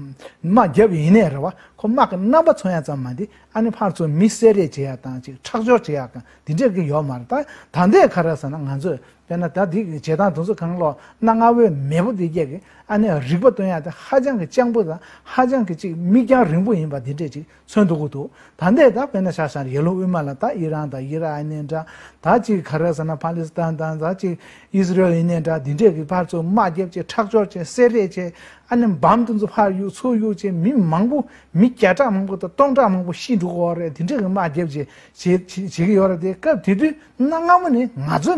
དམག་རྒྱབ་ཡིན་ནའི་རེད་བ། ཁོ་དམག་གི་རྣམ་པ་མཚོན་ཡག་ཙམ་མ་འདི་ཨ་ནི་ཕར་ཚུར་མི་བསད་རེས་བྱེད་ཡག་དང་ཅིག་ཁྲག་སྦྱོར་བྱེད་ཡག་གང་དེ་འདྲས་ཀྱི་ཡོད་མ་རེད། ད་ད་ལྟའི་ག་རེ་ཟེར་ན་ང་ཚོས་དཔེར་ན་ད་དེ་བྱེད་སྟངས་དེ་ཚོ་གང་ལོག་གནའ་སྔ་བོའི་མེས་པོ་དེ་གས་ཀྱི་ཨ་ནི་རིག་པ་སྟོན་ཡག་དེ་ཧ་ཅང་གི་སྤྱང་པོ་དང་ཧ་ཅང་གི་ཅིག་མིག་རྒྱང་རིང་པོ་ཡིན་པ་དེ་འདྲས་ཅིག་མཚོན་ཐུབ་ཀྱི་འདུག་ད་ལྟའི་ད་དཔེར་ན་ཆ་བཞག་ན་ཡར་ཀླུང་དབུས་མ་ལ་ད་ཨི་རན་དང་ཨི་རག་ཡིན་ནའི་འདྲ། ད་ཅིག་ག་རེ་ཟེར་ན་ཕ་ལི་སི་ཐན་དང་ད་ཅིག་ཨི་སི་རེལ་ཡིན་ནའི་འདྲ། འདི་འདྲས་ཀྱི་ཕར་ཚུར་དམག་རྒྱབ་བྱས་ཁྲག་སྦྱོར་བྱས་བསད་རེས་བྱས། ཨ་ནི་འབམ་དེ་ཚོ་ཕར་གཡུག་ཚུར་གཡུག་བྱས། མི་མང་པོ་མི་བརྒྱ་ཕྲག་མང་པོ་དང་སྟོང་ཕྲག་མང་པོ་ཤི་འགྲོ་གི་ཡོད་རེད། འདི་འདྲས་ཀྱི་དམག་རྒྱབ་བྱས་བྱས་བྱས་བྱེད་ཀྱི་ཡོད་རེད་དེ། སྐབས་དེ་དུས་གནའ་སྔ་མོ་ནས་ང་ཚོ་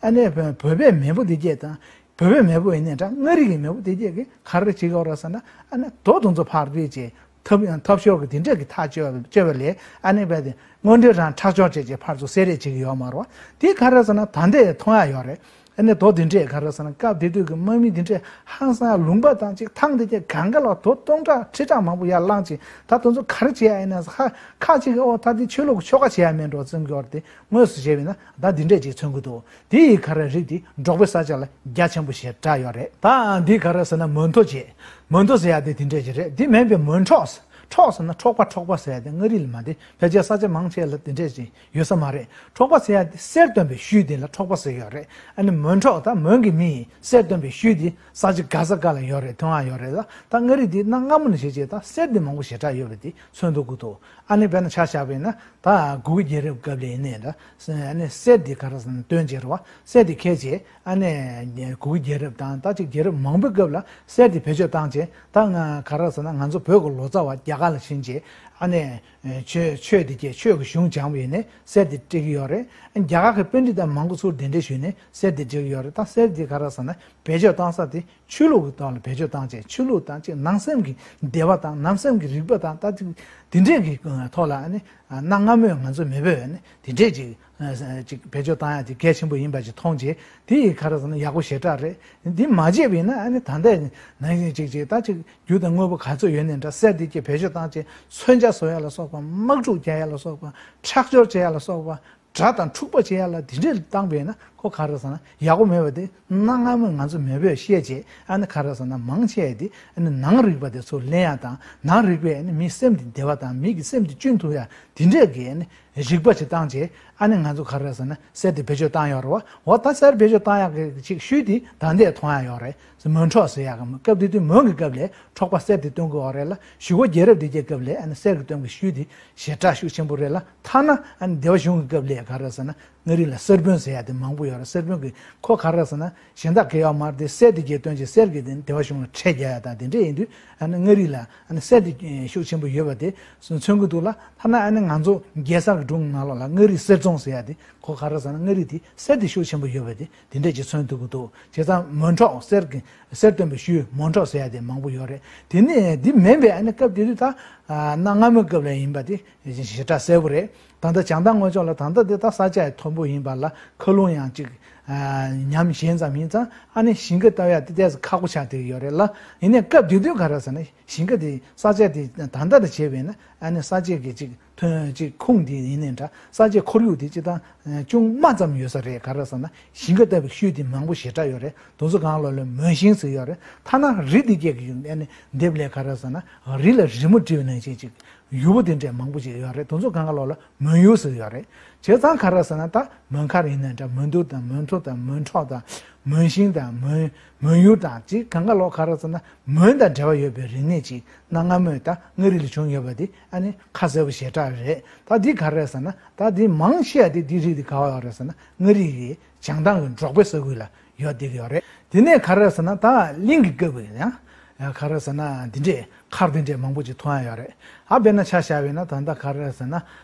ཨ་ནི་བོད་པའི་མེས་པོ་འདི་གས་དང་། བོད་པའི་མེས་པོ་ཡིན་ནའི་འདྲ། མངའ་རིས་ཀྱི་མེས་པོ་དེ་གས་ཀྱིས་ག་རེ་བྱེད་ཀྱི་ཡོད་རེད་ཟེར་ན། ཨ་ནི་རྡོ་དེ་ཚོ་ཕར་རེག་བྱས་ཐབ་ཡང་ཐབ་ཤོར་གྱི་དེ་འདྲས་ཀྱི་ཐག་གཅོད་པ་གཅོད་པ་ལས། ཨ་ནི་རྦད་དེ་དངོས་འབྲེལ་རང་ཁྲག་སྦྱོར་བྱས་བྱས་ཕར་ཚུར་བསད་རེས་བྱེད་ཀྱི་ཡོད་མ་རེད་བ། དེ་ག་རེ་ཟེར་ན་ད་ལྟའི་མཐོང་ཡག་ཡོད་རེད། ཨ་ནི་རྡོ་དེ་འདྲས་ག་རེ་ཟེར་ན་སྐབས་དེ་དུས་ཀྱི་དམག་མི་དེ་འདྲས་ཧང་སང་ལུང་པ་དང་ཅིག་ཐང་དེ་གས་སྒང་ག་ལ་རྡོ་སྟོང་ཕྲག་ཁྲི་ཕྲག་མང་པོ་ཡར་བསླངས་བྱས། ད་དེ་ཚོ་ག་རེ་བྱེད་ཡག་ཡིན་ན་ཧ་ཁ་ཅིག་གིས་ཨོ་ད་དེ་ཆོས་ལུགས་ཀྱི་ཆོ་ག་བྱེད་ཡག་མིན་འགྲོ་བསམ་གྱི་ཡོད་རེད་དེ། དངོས་སུ་བྱས་པ་ཡིན་ན་ད་འདི་འདྲས་ཅིག་མཚོན་གྱི་འདུག་དེ་ཡི་ག་རེ་རིགས་དེ་འབྲོག་པའི་ས་ཆ་ལ་རྒྱ་ཆེན་པོ་ཞེ་དྲག་ཡོད་རེད། ད་འདི་ག་རེ་ཟེར་ན་མོན་ཐོ་བྱས། མོན་ཐོ་ཟེར་ཡག་དེ་དེ་འདྲས་ཅིག་རེད། འདི་མིན་པའི་མོན་འཕྲོག་འཕྲོག་ཟེར་ན་འཕྲོག་པ་འཕྲོག་པ་ཟེར་ཡག་དེ་མངའ་རིས་ལ་མ་འདི་ཕལ་ཆེར་ས་ཆ་མང་ཆེ་ལ་དེ་འདྲས་ཅིག་ཡོད་ས་མ་རེད། འཕྲོག་པ་ཟེར་ཡག་དེ་གསེར་བཏོན་པའི་ཤུལ་དེ་ལ་འཕྲོག་པ་ཟེར་ཡོད་རེད། ཨ་ནི་མོན་འཕྲོག་ད་མོན་གྱི་མི་ཡིན། གསེར་བཏོན་པའི་ཤུལ་དེ་ས་ཆ་ག་ས་ག་ལ་ཡོད་རེད། མཐོང་ཡག་ཡོད་རེད་ལ། ད་མངའ་རིས་དེ་གནའ་སྔ་མོ་ནས་བྱས་བྱས་ད་གསེར་དེ་མང་པོ་ཞེ་དྲག་ཡོད་པ་དེ་མཚོན་ཐུབ་ཀྱི་འདུག་ཨ་ནི་དཔེར་ན་ཆ་བཞག་པ་ཡིན་ན་ད་གུ་གེ་རྒྱལ་རབས་སྐབས་ལ་ཡིན་ནའི་འདྲ། ཨ་ནི་གསེར་འདི་ག་རེ་ཟེར་ན་བཏོན་བྱས་རེད་བ། གསེར་འདི་ཁྱེར་བྱས་ཨ་ནི་གུ་གེ་རྒྱལ་རབས་དང་ད་ཅིག་རྒྱལ་རབས་མང་པོའི་སྐབས་ལ་གསེར་འདི་བེད་སྤྱོད་བཏང་བྱས། ད་ང་ག་རེ་ཟེར་ན་ང་ཚོ་བོད་ཀྱི་ལོ་ཙཱ་བ་རྒྱ་གར་ལ་ཕྱིན་བྱས་ཨ་ནི་ཆོས་ཆོས་འདི་གས་ཆོས་ཀྱི་གཞུང་སྦྱངས་པ་ཡིན་ནའི་གསེར་འདི་སྤྲད་ཀྱི་ཡོད་རེད། རྒྱ་གར་གྱི་པཎྜི་ཏ་མང་པོ་ཚུར་གདན་འདྲེན་ཞུས་ནས་གསེར་འདི་སྤྲད་ཀྱི་ཡོད་རེད། ད་གསེར་འདི་ག་རེ་ཟེར་ན་བེད་སྤྱོད་བཏང་ས་དེ་ཆོས་ལུགས་ཀྱི་ཐོག་ལ་བེད་སྤྱོད་བཏང་བྱས། ཆོས་ལུགས་དང་ཅིག་ནང་སེམས་ཀྱི་བདེ་བ་དང་ནང་སེམས་ཀྱི་རིག་པ་དང་ད་ཅིག་དེ་འདྲས་ཀྱི་ཐོག་ལ་ཨ་ནི་གནའ་སྔ་མོའི་ང་ཚོ་མེས་པོས་ཨ་ནི་དེ་འདྲས་ཅིག་ཅིག་བེད་སྤྱོད་བཏང་ཡག་དེ་གལ་ཆེན་པོ་ཡིན་པ་ཅིག་མཐོང་བྱས། དེ་ཡི་ག་རེ་ཟེར་ན་ཡག་པོ་ཞེ་དྲག་རེད། འདི་མ་བྱས་པ་ཡིན་ན་ཨ་ནི་ད་ལྟའི་ནང་བཞིན་ཅིག་ཅིག་ད་ཅིག་རྒྱུ་དང་དངོས་པོ་ག་ཚོད་ཡོད་ནའི་འདྲ། གསེར་འདི་གས་བེད་སྤྱོད་བཏང་བྱས་མཚོན་ཆ་བཟོ་ཡག་ལ་སོགས་པ། དམག་འཁྲུག་རྒྱག་ཡག་ལ་སོགས་པ། ཁྲག་སྦྱོར་བྱེད་ཡག་ལ་སོགས་པ། དགྲ་དང་འཁྲུག་པ་བྱེད་ཡག་ལ་དེ་འདྲས་བཏང་པས་ན་ཁོ་ག་རེ་ཟེར་ན་ཡག་པོ་མེད་པ་དེ་གནའ་སྔ་མོ་ང་ཚོ་མེས་པོས་ཤེས་བྱས། ཨ་ནི་ག་རེ་ཟེར་ན་མང་ཆེ་བ་དེ་ཨ་ནི་ནང་རིག་པ་དེ་ཚུར་ལེན་ཡག་དང་ནང་རིག་པས་ཨ་ནི་མི་སེམས་དེ་བདེ་བ་དང་མི་གི་སེམས་དེ་གཅུན་ཐུབ་ཡག་དེ་འདྲས་ཀྱི་ཨ་ནི་རིག་པ་ཅིག་བཏང་བྱས། ཨ་ནི་ང་ཚོ་ག་རེ་ཟེར་ན་གསེར་དེ་བེད་སྤྱོད་བཏང་ཡོད་རེད་བ། འོ་ད་གསེར་བེད་སྤྱོད་བཏང་ཡག་གི་ཅིག་ཤུལ་དེ་ད་ལྟའི་མཐོང་ཡག་ཡོད་རེད། མོན་འཕྲོག་ཟེར་ཡག་གི་སྐབས་དེ་དུས་མོན་གྱི་སྐབས་ལ་འཕྲོག་པ་གསེར་དེ་བཏོན་གྱི་ཡོད་རེད་ལ། གཞུག་གུ་རྒྱལ་རབས་དེ་གའི་སྐབས་ལ་ཨ་ནི་གསེར་གྱི་བཏོན་གྱི་ཤུལ་དེ་ཞེ་དྲག་ཤུགས་ཆེན་པོ་རེད་ལ། ཐ་ན་ཨ་ནི་ལྡན་པ་གཞུང་གི་སྐབས་ལ་ག་རེ་ཟེར་ན་མངའ་རིས་ལ་གསེར་དཔོན་ཟེར་ཡག་དེ་མང་པོ་ཡོད་རེད། གསེར་དཔོན་གྱི་ཁོ་ག་རེ་ཟེར་ན་གཞན་དག་གི་ཡོད་མ་རེད་དེ། གསེར་དེ་གའི་བཏོན་བྱས་གསེར་གྱི་དེ་ལྡན་པ་གཞུང་ལ་ཁྲལ་རྒྱག་ཡག་དང་དེ་འདྲས་ཡིན་དུས་ཨ་ནི་མངའ་རིས་ལ་ཨ་ནི་གསེར་དེ་ཤུགས་ཆེན་པོ་ཡོད་པ་དེ་མཚོན་གྱི་འདུག་ལ། ཐ་ན་ཨ་ནི་ང་ཚོ་རྒྱལ་ས་གི་སྒྲུང་ནང་ལོགས་ལ་མངའ་རིས་གསེར་རྫོང་ཟེར་ཡག་དེ་ཁོ་ག་རེ་ཟེར་ན་མངའ་རིས་དེ་གསེར་དེ་ཤུགས་ཆེན་པོ་ཡོད་པ་དེ་དེ་འདྲས་ཅིག་མཚོན་ཐུབ་ཀྱི་འདུག་བྱས་ཙང་མོན་འཕྲོག་གསེར་གྱི་གསེར་བཏོན་པའི་ཤུལ་མོན་འཕྲོག་ཟེར་ཡག་དེ་མང་པོ་ཡོད་རེད། དེ་ནས་འདི་མིན་པའི་ཨ་ནི་སྐབས་དེ་དུས་ད་གནའ་སྔ་མོའི་སྐབས་ལ་ཡིན་པ་དེ་ཞེ་དྲག་གསལ་པོ་རེད། ད་ལྟ་བྱང་ཐང་ངོས་ཕྱོགས་ལ་ད་ལྟ་དེ་ད་ས་ཆ་མཐོན་པོ་ཡིན་པ་ལ་མཁའ་རླུང་ཡང་ཅིག་ཉམས་ཞན་ཙམ་ཡིན་ཙང་ཨ་ནི་ཞིང་ཁ་བཏབ་ཡག་དེ་ཏོག་ཙམ་ཁག་པོ་ཆགས་བསྡད་ཀྱི་ཡོད་རེད་ལ། ཡིན་ནའི་སྐབས་དེ་དུས་ག་རེ་ཟེར་ན་ཞིང་ཁ་དེ་ས་ཆ་དེ་ད་ལྟ་དང་བྱས་པས་ན་ཨ་ནི་ས་ཆ་གི་ཅིག་ཐོན་ཅིག་ཁུངས་དེ་ཡིན་ནའི་འདྲ། ས་ཆའི་ཁོར་ཡུག་དེ་སྤྱིར་བཏང་ཅུང་དམའ་ཙམ་ཡོད་ས་རེད། ག་རེ་ཟེར་ན་ཞིང་ཁ་བཏབ་པའི་ཤུལ་དེ་མང་པོ་ཞེ་དྲག་ཡོད་རེད། དེ་ཚོ་སྒང་ལོགས་ལ་མོན་ཤིང་ཟེར་ཡོད་རེད། ཐ་ན་རི་དེ་གའི་ཨ་ནི་ལྡེབས་ལ་ག་རེ་ཟེར་ན་རི་ལ་རི་མོ་བྲིས་པ་ནང་བཞིན་ཅིག་ ཡུར་བུ་དེ་འདྲས་མང་པོ་ཞིག་ཡོད་རེད། དེ་ཚོ་གང་ག་ལོགས་ལ་མོན་ཡུར་ཟེར་ཡོད་རེད། བྱས་ཙང་ག་རེ་ཟེར་ན་ད་མོན་མཁར་ཡིན་ནའི་འདྲ། མོན་དུར་དང་མོན་ཐོ་དང་མོན་ཁྲོག་དང་མོན་ཤིང་དང་མོན་མོན་ཡུར་དང་ཅིག་གང་ག་ལོགས་ག་རེ་ཟེར་ན་མོན་དང་འབྲེལ་བ་ཡོད་པའི་རིག་གནས་ཅིག་གནའ་སྔ་མོའི་ད་མངའ་རིས་ལ་བྱུང་ཡོད་པ་དེ་ཨ་ནི་ཁ་གསལ་པོ་ཞེ་དྲག་རེད། ད་འདི་ག་རེ་ཟེར་ན་ད་འདི་མང་ཆེ་བ་དེ་འདི་རིགས་དེ་ག་བ་ཡོད་རེད་ཟེར་ན་མངའ་རིས་ཀྱི་བྱང་ཐང་གི་འབྲོག་པའི་ས་ཁུལ་ལ་ཡོད་བསྡད་ཀྱི་ཡོད་རེད། དེ་ནས་ག་རེ་ཟེར་ན་ད་གླིང་གི་སྐབས་ཀྱི་ཡང་ག་རེ་ཟེར་ན་འདི་འདྲས་མཁར་འདི་འདྲས་མང་པོ་ཅིག་མཐོང་ཡ་ཡོད་རེད། ཨ་དཔེར་ན་ཆ་བཞག་པ་ཡིན་ན་ད་ལྟ་ག་རེ་ཟེར་ན་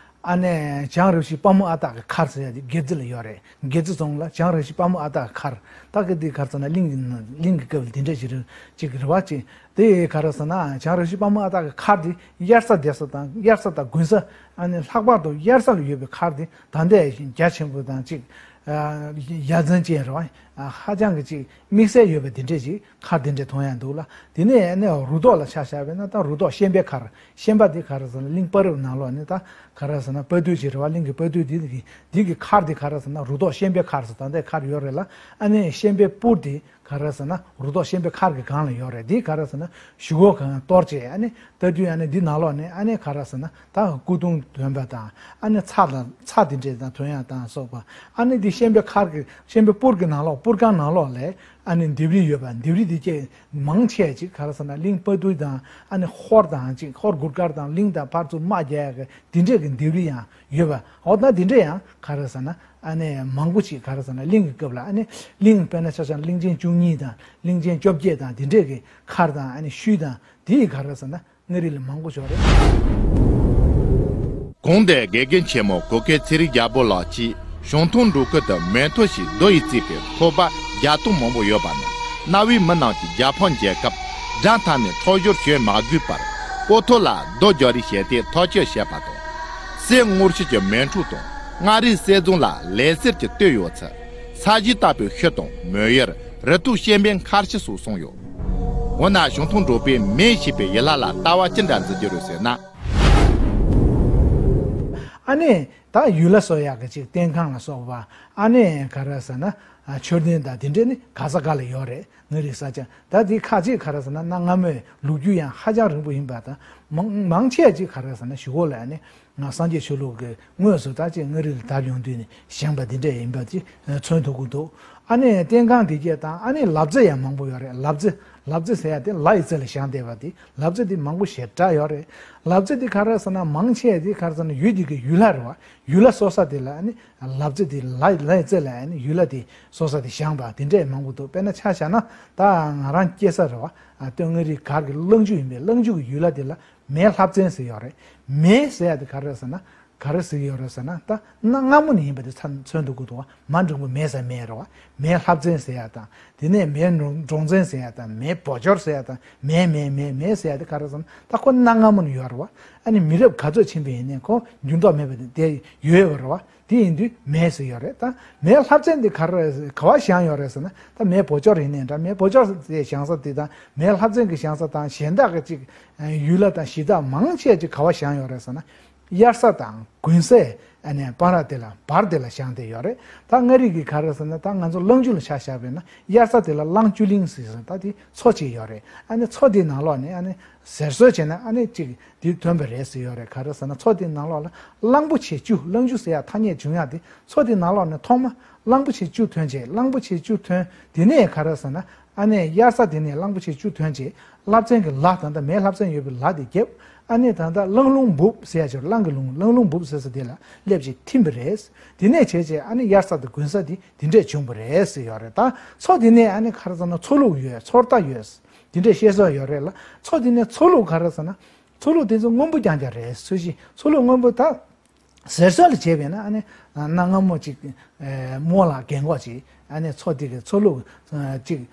ཨ་ནི་བྱང་རབ་ཞི་དཔའ་མོ་ཨ་སྟག་གི་མཁར་ཟེར་ཡ་དེ་སྒེར་རྩེ་ལ་ཡོད་རེད། སྒེར་རྩེ་རྫོང་ལ་བྱང་རབ་ཞི་དཔའ་མོ་ཨ་སྟག་གི་མཁར། ད་གི་འདི་ག་རེ་ཟེར་ན་གླིང་གི་གླིང་གི་སྐབས་ལ་འདི་འདྲས་ཅིག་རེད། ཅིག་རེད་བ་ཅིག་དེ་ག་རེ་ཟེར་ན་བྱང་རབ་ཞི་དཔའ་མོ་ཨ་སྟག་གི་མཁར་དེ་དབྱར་ས་བསྡད་ས་དང་དབྱར་ས་དང་དགུན་ས་ཨ་ནི་ལྷག་པར་དུ་དབྱར་ས་ལ་ཡོད་པའི་མཁར་དེ་ད་ལྟའི་རྒྱ་ཆེན་པོ་དང་ཅིག་ཡ་མཚན་ཅན་རེད་བ། ཧ་ཅང་གི་ཅིག་དམིགས་བསལ་ཡོད་པའི་དེ་འདྲས་ཅིག་མཁར་དེ་འདྲས་མཐོང་ཡ་འདུག་ལ། དེ་ནས་ཨ་ནི་རུ་ཐོག་ལ་ཆ་བཞག་པ་ཡིན་ན་ད་རུ་ཐོག་ཤན་པའི་མཁར། ཤན་པ་དེ་ག་རེ་ཟེར་ན་གླིང་དཔའ་རུབ་ནང་ལོགས་ནས་ད་ག་རེ་ཟེར་ན་དཔའ་རྟུལ་ཅིག་རེད་བ། གླིང་གི་དཔའ་རྟུལ་དེ་གི་དེ་གི་མཁར་དེ་ག་རེ་ཟེར་ན་རུ་ཐོག་ཤན་པའི་མཁར་ཟེར་ད་ལྟའི་མཁར་ཡོད་རེད་ལ། ཨ་ནི་ཤན་པའི་སྤུར་དེ་ག་རེ་ཟེར་ན་རུ་ཐོག་ཤན་པའི་མཁར་གྱི་སྒང་ལ་ཡོད་རེད། འདི་ག་རེ་ཟེར་ན་གཞུག་གུ་གང་གཏོར་བྱས་ཨ་ནི་ལྟ་དུས་ཨ་ནི་འདི་ནང་ལོགས་ནས་ཨ་ནི་ག་རེ་ཟེར་ན་ད་སྐུ་གདུང་འདོན་པ་དང་ཨ་ནི་ཚྭ་དང་ཚྭ་འདི་འདྲས་དང་འདོན་ཡ་དང་སོགས་པ། ཨ་ནི་འདི་ཤན་པའི་མཁར་གྱི་ཤན་པའི་སྤུར་གྱི་ནང་ལོགས་སྤུར་ཁང་ནང་ལོགས་ལས་ཨ་ནི་ལྡེབས་རིས་ཡོད་པ། ལྡེབས་རིས་འདི་སྐད་མང་ཆེ་ཅིག་ག་རེ་ཟེར་ན་གླིང་དཔའ་རྟུལ་དང་ཨ་ནི་ཧོར་དང་ཅིག་ཧོར་གུར་དཀར་དང་གླིང་དང་ཕར་ཚུར་དམག་རྒྱག་ཡ་གི་འདི་འདྲས་ཀྱི་ལྡེབས་རིས་ཡང་ཡོད་པ། འོ་ན་འདི་འདྲས་ཡང་ག་རེ་ཟེར་ན་ཨ་ནི་མང་པོ་ཅིག་ག་རེ་ཟེར་ན་གླིང་གི་སྐབས་ལ་ཨ་ནི་གླིང་དཔེར་ན་ཆ་བཞག་ན་གླིང་ཆེན་བཅུ་གཉིས་དང་གླིང་ཆེན་བཅོ་བརྒྱད་དང་འདི་འདྲས་ཀྱི་མཁར་དང་ཨ་ནི་ཤུལ་དང་འདི་ག་རེ་ཟེར་ན་མངའ་རིས་ལ་མང་པོ་ཞིག་རེད། གོང་དེ་དགེ་རྒན་ཆེན་མོ་གུ་གེ་ཚེ་རིང་རྒྱལ་པོ་ལགས་ཀྱིས་གཞུང་ཐང་འབྲོག་ཁུལ་དུ་མོན་ཐོ་ཞེས་རྡོ་ཡིས་བརྩིགས་པའི་ཐོག་པ་བརྒྱ་སྟོང་མང་པོ་ཡོད་པ་ནི་གནའ་བོའི་མི་རྣམས་ཀྱིས་རྒྱ་ཕམ་རྒྱལ་སྐབས་དགྲ་འཐབ་ནས་འཕྲོག་བཞོར་བྱེད་མ་དགོས་པར་སྤོ་ཐོ་ལ་རྡོ་རྒྱག་རེས་བྱས་ཏེ་ཐག་གཅོད་བྱས་པ་དང་། གསེར་དངུལ་ཆུ་གི་མལ་འཕྲུལ་དང་མངའ་རིས་གསེར་རྫོང་ལ་ལས་གསེར་གྱི་སྟོད་གཡོགས་ཚུལ། ས་གཞི་བཏབ་པའི་ཤུལ་དང་མོན་ཡུལ་རི་ཐོག་ཤན་པའི་མཁར་ཤུལ་སོགས་གསུངས་ཡོད། འོ་ན་གཞུང་ཐང་འབྲོག་པའི་མོན་ཞེས་པའི་ཡུལ་ལྷ་ལ་ལྟ་བ་ཅི་འདྲ་འཛིན་རྒྱུ་རེད་ཟེར་ན། ཨ་ནི་ད་ཡུལ་ལྷ་གསོ་ཡག་གི་ཅིག་བསྟེན་ཁང་ལ་སོགས་པ་ཨ་ནི་ག་རེ་ཟེར་ན་མཆོད་རྟེན་དང་དེ་འདྲས་ནི་ག་ས་ག་ལ་ཡོད་རེད། མངའ་རིས་ས་ཆ་ད་དེ་ཁ་ཅིག་ག་རེ་ཟེར་ན་གནའ་སྔ་མོའི་ལོ་རྒྱུས་ཡང་ཧ་ཅང་རིང་པོ་ཡིན་པ་དང་མང་མང་ཆེ་ཅིག་ག་རེ་ཟེར་ན་གཞུག་གུ་ལ་ཨ་ནི་ང་སངས་རྒྱས་ཆོས་ལུགས་ཀྱི་དངོས་སུ་ད་ཅིག་མངའ་རིས་ལ་དར་ཡོང་དུས་ནས་བཞེངས་པ་འདི་འདྲ་ཡིན་པ་ཅིག་མཚོན་ཐུབ་ཀྱི་འདུག་ཨ་ནི་བསྟེན་ཁང་འདི་གས་དང་ཨ་ནི་ལབ་རྩེ་ཡང་མང་པོ་ཡོད་རེད། ལབ་རྩེ་ལབ་རྩེ་ཟེར་ཡ་དེ་ལ་ཡི་རྩེ་ལ་བཞེངས་བསྡད་པ་དེ་ལབ་རྩེ་དེ་མང་པོ་ཞེ་དྲག་ཡོད་རེད། ལབ་རྩེ་དེ་ག་རེ་ཟེར་ན་མང་ཆེ་དེ་ག་རེ་ཟེར་ན་ཡུལ་དེ་གི་ཡུལ་ལྷ་རེད་བ། ཡུལ་ལྷ་གསོ་ས་དེ་ལ་ཨ་ནི་ལབ་རྩེ་དེ་ལ་ལ་ཡི་རྩེ་ལ་ཨ་ནི་ཡུལ་ལྷ་དེ་གསོ་ས་དེ་བཞེངས་པ་དེ་འདྲས་མང་པོ་འདུག་དཔེར་ན་ཆ་བཞག་ན་ད་ང་རང་སྐྱེས་ས་རེད་བ། སྟོད་མངའ་རིས་སྒར་གྱི་གླང་ཆུ་ཡིན་པས་གླང་ཆུ་གི་ཡུལ་ལྷ་དེ་ལ། མེ་ལྷ་བཙན་ཟེར་ཡོད་རེད། མེ་ཟེར་ཡ་དེ་ག་རེ་རེད་ཟེར་ན། ག་རེ་ཟེར་གྱི་ཡོད་རེད་ཟེར་ན་ད་གནའ་སྔ་མོ་ནས་ཡིན་པ་དེ་ཚ་མཚོན་དུ་དགོས་འདུག་བ། མ་འགྲེང་བུ་མེ་ཟེར་མེ་རེད་བ། མེ་ལྷ་བཙན་ཟེར་ཡ་དང་དེ་ནས་མེ་འབྲོང་འབྲོང་བཙན་ཟེར་ཡ་དང་མེ་བོ་ཅོར་ཟེར་ཡ་དང་མེ་མེ་མེ་མེ་ཟེར་ཡ་དེ་ག་རེ་ཟེར་ན་ད་ཁོ་གནའ་སྔ་མོ་ནས་ཡོད་རེད་བ། ཨ་ནི་མི་རབས་ག་ཚོད་ཕྱིན་པ་ཡིན་ནའི་ཁོ་འགྱུར་ལྡོག་མེད་པ་དེ་དེ་ཡོད་ཡོད་རེད་བ། དེ་ཡིན་དུས་མེ་ཟེར་ཡོད་རེད་ད། མེ་ལྷ་བཙན་དེ་ག་རེ་ག་བ་བཞེངས་ཡོད་རེད་ཟེར་ན་ད་མེ་བོ་ཅོར་ཡིན་ནའི་འདྲ་མེ་བོ་ཅོར་དེ་བཞེངས་ས་དེ་དང་མེ་ལྷ་བཙན་གྱི་བཞེངས་ས་དང་གཞན་དག་གི་ཅིག་ཡུལ་ལྷ་དང་གཞི་བདག་མང་ཆེ་ཅིག་ག་བ་བཞེངས་ཡོད་རེད་ཟེར་ན། དབྱར་ས་དང་དགུན་སའི་ཨ་ནི་སྤང་ར་དེ་ལ་བར་དེ་ལ་བཞེངས་བསྡད་ཡོད་རེད། ད་མངའ་རིས་ཀྱི་ག་རེ་ཟེར་ན་ད་ང་ཚོ་གླང་ཆུ་ལ་ཆ་བཞག་པས་ན་དབྱར་ས་དེ་ལ་གླང་ཆུ་གླིང་ཟེར་ཟེར་ད་དེ་མཚོ་ཅིག་ཡོད་རེད། ཨ་ནི་མཚོ་དེའི་ནང་ལོགས་ནས་ཨ་ནི་ཟེར་སྲོལ་བྱས་ན་ཨ་ནི་ཅིག་དེ་ཐོན་པ་རེད་ཟེར་ཡོད་རེད། ག་རེ་ཟེར་ན་མཚོ་དེའི་ནང་ལོགས་ལ་གླང་པོ་ཆེ་བཅུ་གླང་ཆུ་ཟེར་ཡ་ཐ་སྙད་བྱུང་ཡ་དེ་མཚོ་དེའི་ནང་ལོགས་ནས་ཐོག་མ་གླང་པོ་ཆེ་བཅུ་ཐོན་རྗེས་གླང་པོ་ཆེ་བཅུ་ཐོན་དེ་ནས་ག་རེ་ཟེར་ན། ཨ་ནི་དབྱར་ས་དེ་ནས་གླང་པོ་ཆེ་བཅུ་ཐོན་རྗེས་ལྷ་བཙན་གྱི་ལ་ད་ལྟ་མེ་ལྷ་བཙན་ཡོད་པའི་ལ་དེ་བརྒྱབ། ཨ་ནི་ད་ལྟ་གླང་ལུང་འབུབ་ཟེར་ཡ་ཅིག་གླང་གི་ལུང་གླང་ལུང་འབུབ་ཟེར་ས་དེ་ལ་སླེབས་རྗེས་ཐིམ་པ་རེད། དེ་ནས་བྱས་རྗེས་ཨ་ནི་དབྱར་ས་དང་དགུན་ས་དེ་དེ་འདྲས་བྱུང་བ་རེད་ཟེར་ཡོད་རེད། ད་མཚོ་དེ་ནས་ཨ་ནི་ག་རེ་ཟེར་ན་མཚོ་ལུག་ཡོད། མཚོ་རྟ་ཡོད། དེ་འདྲས་བཤད་སྲོལ་ཡོད་རེད་ལ། མཚོ་དེ་ནས་མཚོ་ལུག་ག་རེ་ཟེར་ན། མཚོ་ལུག་དེ་ཚོ་སྔོན་པོ་རྐྱང་རྐྱང་རེད། སུ་ཞིག་མཚོ་ལུག་སྔོན་པོ་ད། ཟེར་སྲོལ་ལ་བྱས་པས་ན་ཨ་ནི་གནའ་སྔ་མོ་ཅིག་རྨོ་ལགས་རྒན་གོག་ཅིག་ཨ་ནི་མཚོ་དེ་གི་མཚོ་ལུག་ཅིག་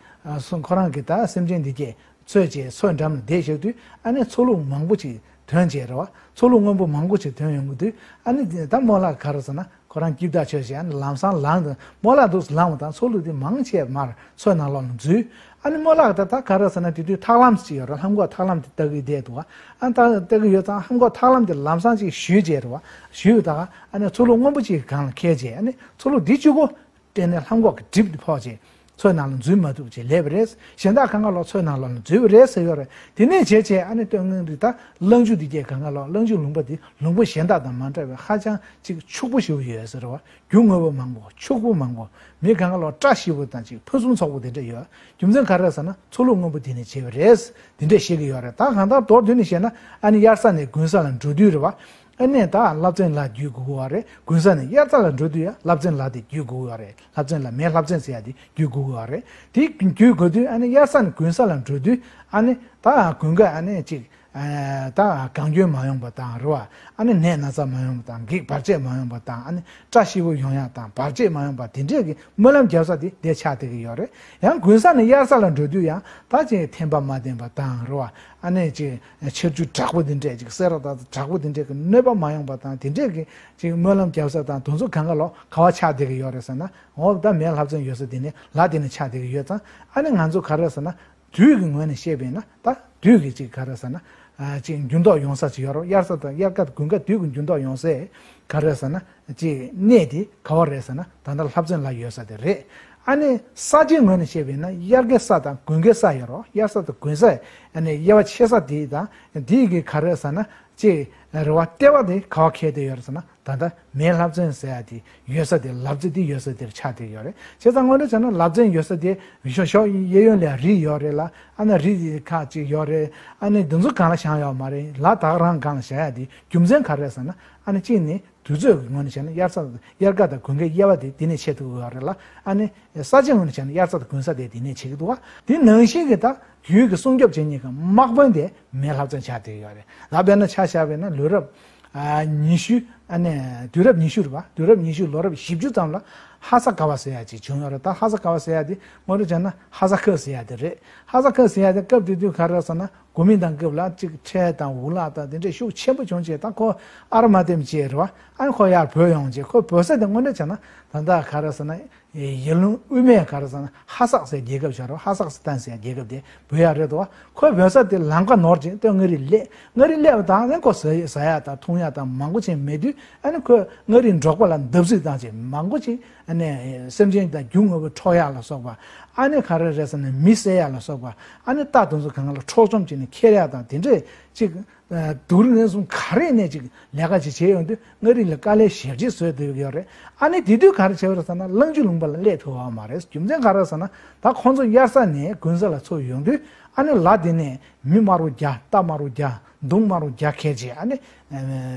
ཁོ་རང་གི་ད་སེམས་ཅན་འདི་གས་འཚོལ་བྱས་མཚོའི་འགྲམ་ལ་བསྡད་བཞག་དུས་ཨ་ནི་མཚོ་ལུག་མང་པོ་ཅིག་ཐོན་བྱས་རེད་བ། མཚོ་ལུག་སྔོན་པོ་མང་པོ་ཅིག་ཐོན་ཡོང་གི་དུས་ཨ་ནི་ད་རྨོ་ལགས་ག་རེ་ཟེར་ན་ཁོ་རང་སྐྱིབས་བདག་ཆོས་བྱས་ཨ་ནི་ལམ་སང་ལངས་དང་རྨོ་ལགས་འདུག་སེ་ལངས་པ་དང་མཚོ་ལུག་དེ་མང་ཆེ་མར་མཚོའི་ནང་ལོགས་ལ་འཛུལ། ཨ་ནི་རྨོ་ལགས་ད་ད་ག་རེ་ཟེར་ན་དེ་དུས་ཐག་ལམ་ཅིག་ཡོད་རེད། ལྷམ་གོག་ཐག་ལམ་དེ་ལྟ་གི་བསྡད་འདུག་ཨ་ནི་ད་ལྟ་གི་ཡོད་ཙང་ལྷམ་གོག་ཐག་ལམ་དེ་ལམ་སང་ཅིག་གཞུས་བྱས་རེད་བ། གཞུས་ད་ཨ་ནི་མཚོ་ལུག་སྔོན་པོ་ཅིག་གི་སྒང་ལ་འཁེལ་བྱས་ཨ་ནི་མཚོ་ལུག་འདི་གཅིག་པོ་སྟེང་ནས་ལྷམ་གོག་གི་གྲིབ་དེ་ཕོག་བྱས། མཚོའི་ནང་ལ་འཛུལ་མ་ཐུབ་ཅེས་ལས་པ་རེད། གཞན་དག་གང་ག་ལོག་མཚོའི་ནང་ལོགས་ལ་འཛུལ་བ་རེད་ཟེར་ཡོད་རེད། དེ་ནས་བྱས་བྱས་ཨ་ནི་སྟོད་མངའ་རིས་ད་གླང་ཆུ་འདི་གས་གང་ག་ལོག་གླང་ཆུ་ལུང་པ་འདི་ལུང་པ་གཞན་དག་དང་མ་འདྲ་བའི་ཧ་ཅང་ཅིག་ཕྱུག་པོ་ཞེ་པོ་ཡོད་ཟེར་བ། རྒྱུ་དངོས་པོ་མང་པོ་ཕྱུག་པོ་མང་པོ་མི་གང་ག་ལོག་བཀྲ་ཤིས་པོ་དང་ཅིག་ཕུན་སུམ་ཚོགས་པོ་དེ་འདྲ་ཡོད། རྒྱུ་མཚན་ག་རེ་ཟེར་ན་མཚོ་ལུད་སྔོན་པོ་འདི་ནས་བྱས་པ་རེད། དེ་འདྲ་བཤད་ཀྱི་ཡོད་རེད། ད་གང་ལྟར་མདོར་བསྡུས་ནས་བཤད་ན་ཨ་ནི་དབྱར་ས་ནས་དགུན་ས་ལ་འགྲོ་དུས་རེད་བ། ཨ་ནི་ད་ལྷ་བཙན་ལ་བརྒྱུད་དགོས་ཀྱི་ཡོད་རེད། དགུན་ས་ནས་དབྱར་རྩ་ལ་འགྲོ་དུས་ཡང་ལྷ་བཙན་ལ་དེ་བརྒྱུད་དགོས་ཀྱི་ཡོད་རེད། ལྷ་བཙན་ལ་མེས་ལྷ་བཙན་ཟེར་ཡ་དེ་བརྒྱུད་དགོས་ཀྱི་ཡོད་རེད། དེ་བརྒྱུད་དགོས་དུས་ཨ་ནི་དབྱར་ས་ནས་དགུན་ས་ལ་འགྲོ་དུས་ཨ་ནི་ད་དགུན་ཁ་ཨ་ནི་ཅིག་ད་གངས་སྐྱོན་མ་ཡོང་པ་དང་རེད་བ། ཨ་ནི་ནད་ན་ཚ་མ་ཡོང་པ་དང་འགྱིག་བར་ཆད་མ་ཡོང་པ་དང་ཨ་ནི་བཀྲ་ཤིས་པོ་ཡོང་ཡ་དང་བར་ཆད་མ་ཡོང་པ་དེ་འདྲས་ཀྱི་སྨོན་ལམ་རྒྱབ་ས་དེ་དེ་ཆགས་བསྡད་ཀྱི་ཡོད་རེད། ཡང་དགུན་ས་ནས་དབྱར་ས་ལ་འགྲོ་དུས་ཡང་ད་ཅིག་ཐན་པ་མ་བསྟེན་པ་དང་རེད་བ། ཨ་ནི་ཅིག་ཆར་ཆུ་དྲག་པོ་དེ་འདྲས་ཅིག་སེ་ར་ད་དྲག་པོ་དེ་འདྲས་ཀྱི་གནོད་པ་མ་ཡོང་པ་དང་དེ་འདྲས་ཀྱི་ཅིག་སྨོན་ལམ་རྒྱབ་ས་དང་དེ་ཚོ་གང་ག་ལོག་ག་བ་ཆགས་བསྡད་ཀྱི་ཡོད་རེད་ཟེར་ན། འོ་ད་མེས་ལྷ་བཙན་ཡོད་ས་དེ་ནས་ལ་དེ་ནས་ཆགས་བསྡད་ཀྱི་ཡོད་ཙང་ཨ་ནི་ང་ཚོ་ག་རེ་ཟེར་ན། དུས་ཀྱི་ངོས་ནས་བཤད་པས་ན་ད་དུས་ཀྱི་ཅིག་ག་རེ་ཟེར་ན། ཨ་ཅིག་འགྱུར་ལྡོག་ཡོང་ས་ཅིག་ཡོད་རེད། དབྱར་ས་དང་དབྱར་ཁ་དང་དགུན་ཁ་དུས་ཀྱི་འགྱུར་ལྡོག་ཡོང་སའི་ག་རེ་ཟེར་ན་ཅིག་གནས་དེ་ག་བ་རེད་ཟེར་ན་ད་ལྟ་ལྷ་བཙན་ལ་ཡོད་ས་དེ་རེད། ཨ་ནི་ས་ཆའི་ངོས་ནས་བཤད་པས་ན་དབྱར་ཁའི་ས་དང་དགུན་ཁའི་ས་ཡོད་རེད། དབྱར་ས་དང་དགུན་ས་ཨ་ནི་དབྱེ་བ་ཕྱེ་ས་དེ་དང་དེའི་གི་ག་རེ་ཟེར་ན་ཅིག་རེད་བ། ལྟེ་བ་དེ་ག་བ་འཁེལ་བསྡད་ཡོད་རེད་ཟེར་ན། ད་ལྟ་མེས་ལྷ་བཙན་ཟེར་ཡ་དེ་ཡོད་ས་དེ་ལབ་ཙེ་དེ་ཡོད་ས་དེར་ཆགས་བསྡད་ཡོད་རེད། བྱས་ཙང་དངོས་གནས་བྱས་ན་ལབ་ཙེ་ཡོད་ས་དེ་ཞོགས་ཞོགས་གཡས་གཡོན་ལ་རི་ཡོད་རེད་ལ། ཨ་ནི་རི་དེ་ཁག་ཅིག་ཡོད་རེད། ཨ་ནི་འདི་ཚོ་སྒང་ལ་བཞེངས་ཡོད་མ་རེད་ལ། ད་ག་རང་སྒང་ལ་བཞེངས་ཡ་དེ་རྒྱུ་མཚན་ག་རེ་ཟེར་ན། ཨ་ནི་གཅིག་ནི་དུས་ཚོད་ཀྱི་ངོས་ནས་བྱས་ན་དབྱར་ས་དབྱར་ཁ་དང་དགུན་ཁའི་དབྱེ་བ་དེ་དེ་ནས་ཕྱེ་ཐུབ་ཀྱི་ཡོད་རེད་ལ། ཨ་ནི་ས་ཆའི་ངོས་ནས་བྱས་ན་དབྱར་ས་དང་དགུན་ས་དེ་དེ་ནས་ཕྱེ་གི་འདུག་བ། དེ་ནང་བཞིན་གྱི་ད་ཡུལ་གྱི་སྲུང་སྐྱོབ་བྱེད་མཁན་གྱི་དམག་དཔོན་དེ་མེས་ལྷ་བཙན་ཆགས་བསྡད་ཡོད་རེད། ད་དཔེར་ན་ཆ་བཞག་པ་ཡིན་ན་ལོ་རབས་ཨ་ཉི་ཤུ། ཨ་ནི་དུས་རབས་ཉི་ཤུ་རེད་བ། དུས་རབས་ཉི་ཤུ་ལོ་རབས་བཞི་བཅུ་ཙམ་ལ་ཧ་ས་ག་བ་ཟེར་ཡ་ཅིག་བྱུང་ཡོད་རེད། ད་ཧ་ས་ག་བ་ཟེར་ཡ་དེ་དངོས་གནས་བྱས་ན་ཧ་ས་ཁ་ཟེར་ཡ་དེ་རེད། ཧ་ས་ཁ་ཟེར་ཡ་དེ་སྐབས་དེ་དུས་ག་རེ་ཟེར་ན་གོ་མིན་ཏང་སྐབས་ལ་ཅིག་ཁྲལ་དང་འུ་ལག་དང་དེ་འདྲས་ཤུགས་ཆེན་པོ་བྱུང་བྱས། ད་ཁོ་ཨར་མ་དེམ་བྱས་རེད་བ། ཨ་ནི་ཁོ་ཡར་བྲོས་ཡོང་བྱས། ཁོ་བྲོས་ས་དེ་དངོས་གནས་བྱས་ན་ད་ལྟ་ག་རེ་ཟེར་ན། ཡར་ཀླུང་དབུས་མའི་ག་རེ་ཟེར་ན་ཧ་སག་ཟེར་རྒྱལ་ཁབ་ཆགས་རེད། ཧ་སག་སི་ཐན་ཟེར་རྒྱལ་ཁབ་དེ་བོད་ཡག་རེད་དོ། ཁོས་བོད་ས་དེ་ལམ་ཁ་ནོར་ཅིང་སྟོད་མངའ་རིས་སླེབས། མངའ་རིས་སླེབས་པ་དང་ཨ་ནི་ཁོ་ཟ་ཟ་ཡག་དང་འཐུང་ཡག་དང་མང་པོ་ཅིག་མེད་དུས། ཨ་ནི་ཁོས་མངའ་རིས་འབྲོག་པ་ལ་བརྡབ་གསིག་བཏང་བྱས་མང་པོ་ཅིག་ཨ་ནི་སེམས་ཅན་དང་རྒྱུ་དངོས་པོ་འཕྲོག་ཡག་ལ་སོགས་པ། ཨ་ནི་ག་རེ་རེད་ཟེར་ན་མི་བསད་ཡག་ལ་སོགས་པ། ཨ་ནི་རྟ་དེ་ཚོ་གང་ལ་འཕྲོག་བཅོམ་བྱས་ནས་ཁྱེར་ཡག་དང་དེ་འདྲས་ཅིག་སྡུག་རུས་ངན་སོང་ག་རེ་ནས་ཅིག་ལས་ཀ་ཅིག་བྱས་ཡོང་དུས་མངའ་རིས་ལ་དཀའ་ལས་ཞེ་པོ་ཅིག་བཟོས་བསྡད་ཡོད་རེད། ཨ་ནི་དེ་དུས་ག་རེ་བྱས་པ་རེད་ཟེར་ན་གླང་ཆུ་ལུང་པ་ལ་སླེབས་ཐུབ་པ་མ་རེད། རྒྱུ་མཚན་ག་རེ་ཟེར་ན་ད་ཁོང་ཚོ་དབྱར་ས་ནས་དགུན་ས་ལ་འཚོ་ཡོང་དུས་ཨ་ནི་ལ་དེ་ནས་མི་དམར་པོ་བརྒྱ། རྟ་དམར་པོ་བརྒྱ། མདུང་དམར་པོ་བརྒྱ་ཁྱེར་བྱས་ཨ་ནི་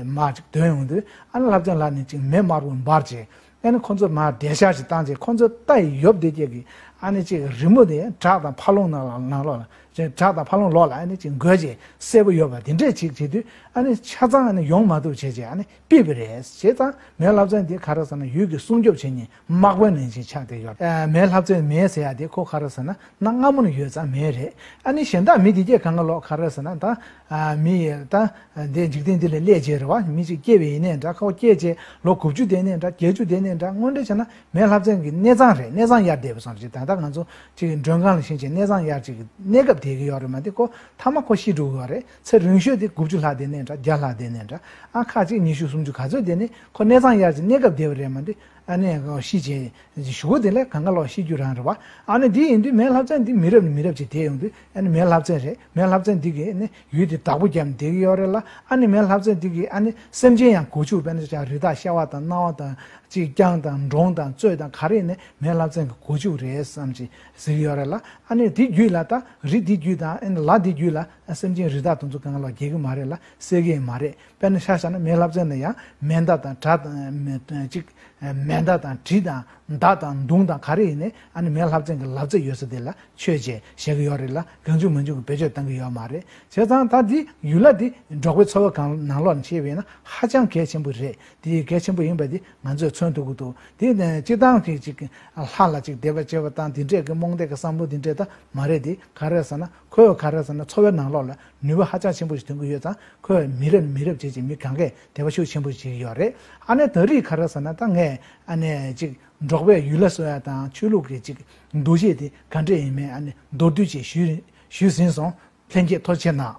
མར་ཅིག་ཐོན་ཡོང་དུས། ཨ་ནི་ལྷ་བཙན་ལ་ནི་ཅིག་མེ་དམར་པོ་འབར་བྱས། ཨ་ནི་ཁོང་ཚོ་མར་འདྲེད་བྱ་ཞིག་བཏང་རྗེས་ཁོང་ཚོ་རྟ་ཡི་ཡོབ་དེ་རྒྱག་གི། ཨ་ནི་ཅིག་རི་མོ་དེ་བྲག་དང་ཕ་ལོང་ནང་ལ་ནང་ལོགས་ལ་ཅིག་བྲག་དང་ཕ་ལོང་ལོགས་ལ་ཨ་ནི་ཅིག་འགོས་རྗེས་གསལ་པོ་ཡོད་པ་དེ་འདྲས་ཅིག་བྱེད་དུས། ཨ་ནི་ཆ་ཚང་ཨ་ནི་ཡོང་མ་ཐུབ་བྱས་རྗེས་ཨ་ནི་ཕུད་པ་རེད། བྱས་ཙང་མེས་ལྷ་བཙན་དེ་ག་རེ་ཟེར་ན་ཡུལ་གྱི་སྲུང་སྐྱོབ་བྱེད་མཁན་དམག་དཔོན་ནང་བཞིན་ཆགས་བསྡད་ཡོད། ཨ་མེས་ལྷ་བཙན་མེས་ཟེར་ཡ་དེ་ཁོ་ག་རེ་ཟེར་ན་གནའ་སྔ་མོ་ནས་ཡོད་ཙང་མེས་རེད། ཨ་ནི་གཞན་དག་མི་དེ་གས་གང་ག་ལོག་ག་རེ་ཟེར་ན་ད་ཨ་མི་ཡི་ད། འདི་འཇིག་རྟེན་འདི་ལ་སླེབས་བྱས་རེད་བ། མི་གཅིག་སྐྱེས་པ་ཡིན་ནའི་འདྲ། ཁོ་སྐྱེས་བྱས་ལོ་དགུ་བཅུ་བསྡད་ནའི་འདྲ། བརྒྱད་ཅུ་བསྡད་ནའི་འདྲ། དངོས་འབྲེལ་བྱས་ན་མེས་ལྷ་བཙན་གྱི་གནས་ཚང་རེད། གནས་ཚང་གཡར་བསྡད་པ་བཟོ་འདྲ་ཅིག་ད་ལྟ་ང་ཚོ་ཅིག་མགྲོན་ཁང་ལ་ཕྱིན་བྱས་གནས་ཚང་གཡར་ཅིག་གནས་སྐབས་བསྡད་ཀྱི་ཡོད་རེད་མ་གཏོགས། ཁོ་མཐའ་མ་ཁོ་ཤི་འགྲོ་གི་ཡོད་རེད། ཚེ་རིང་ཤོས་དེ་དགུ་བཅུ་ལྷག་བསྡད་ནའི་འདྲ། བརྒྱ་ལྷག་བསྡད་ནའི་འདྲ། ཨ་ཁག་ཅིག་ཉི་ཤུ་སུམ་ཅུ་ག་ཚོད་བསྡད་ནའི་ཁོ་གནས་ཚང་གཡར་ཅིག་གནས་སྐབས་བསྡད་པ་རེད་མ་གཏོགས། ཨ་ནི་ཤི་བྱས་གཞུག་གུ་དེ་ལས་གང་ག་ལོག་ཤི་རྒྱུ་རང་རེད་བ། ཨ་ནི་འདི་ཡིན་དུས་མེས་ལྷ་བཙན་འདི་མི་རབས་ནས་མི་རབས་ཅིག་བསྡད་ཡོང་དུས། ཨ་ནི་མེས་ལྷ་བཙན་རེད། མེས་ལྷ་བཙན་འདི་གིས་ཨ་ནི་ཡུལ་དེ་བདག་པོ་བརྒྱབ་ནས་བསྡད་ཀྱི་ཡོད་རེད་ལ། ཨ་ནི་མེས་ལྷ་བཙན་འདི་གིས་ཨ་ནི་སེམས་ཅན་ཡང་སྒོ་ཕྱུགས། དཔེར་ན་ཆ་བཞག་རི་དྭགས་ཤ་བ་དང་གནའ་བ་དང་ཅིག་རྐྱང་དང་འབྲོང་དང་གཙོད་དང་ག་རེ་ཡིན་ནའི་མེས་ལྷ་བཙན་གྱི་སྒོ་ཕྱུགས་རེད་བསམ་ཅིག་ཟེར་གྱི་ཡོད་རེད་ལ། ཨ་ནི་དེ་བརྒྱུད་ལ་ད་རི་དེ་བརྒྱུད་དང་ཨ་ནི་ལ་དེ་བརྒྱུད་ལ་སེམས་ཅན་རི་དྭགས་དེ་ཚོ་གང་ག་ལོག་རྒྱལ་གྱི་མ་རེད་ལ། བསད་ཀྱི་མ་རེད། དཔེར་ན་ཆ་བཞག་ན་མེས་ལྷ་བཙན་ལ་ཡང་མེ་མདའ་དང་དགྲ་དང་ཅིག་མེ་མདའ་དང་གྲི་དང་མདའ་དང་མདུང་དང་ག་རེ་ཡིན་ནའི་ཨ་ནི་མེས་ལྷ་བཙན་གྱི་ལབ་ཙེ་ཡོད་ས་དེ་ལ་མཆོད་བྱས་བཞག་གི་ཡོད་རེད་ལ། གང་བྱུང་མང་བྱུང་གི་བེད་སྤྱོད་བཏང་གི་ཡོད་མ་རེད། བྱས་ཙང་ད་འདི་ཡུལ་ལ་འདི་འབྲོག་པའི་འཚོ་བ་གང་ནང་ལོགས་ནས་བཤད་པ་ཡིན་ན་ཧ་ཅང་གལ་ཆེན་པོ་རེད། དེ་གལ་ཆེན་པོ་ཡིན་པ་འདི་ང་ཚོས་མཚོན་ཐུབ་ཀྱི་འདུག་དེ་སྤྱིར་བཏང་གི་ཅིག་ལྷ་ལ་ཅིག་དད་པ་བྱེད་པ་དང་དེ་འདྲས་ཀྱི་རྨོངས་དད་ཀྱི་བསམ་བློ་དེ་འདྲས་ད་མ་རེད། དེ་ག་རེ་ཟེར་ན་ཁོས་ག་རེ་ཟེར་ན་འཚོ་བའི་ནང་ལོགས་ལ་ནུས་པ་ཧ་ཅང་ཆེན་པོ་ཞིག་ཐོན་གྱི་ཡོད་ཙང་། ཁོས་མི་རབས་མི་རབས་བྱས་ཀྱི་མི་གང་གས་དད་པ་ཤུགས་ཆེན་པོ་བྱེད་ཀྱི་ཡོད་རེད། ཨ་ནི་ད་རེས་ག་རེ་ཟེར་ན་ད་ངས་ཨ་ནི་ཅིག་འབྲོག་པའི་ཡུལ་ལ་གསོ་ཡ་དང་ཆོས་ལུགས་ཀྱི་ཅིག་འདུ་ཤེས་དེ་ག་འདྲས་ཡིན་མིན་ཨ་ནི་མདོར་བསྡུས་ཅིག་ཞུས་ཞུས་ཟིན་སོང་། ལྷན་རྒྱས་ཐུགས་རྗེ་གནང་།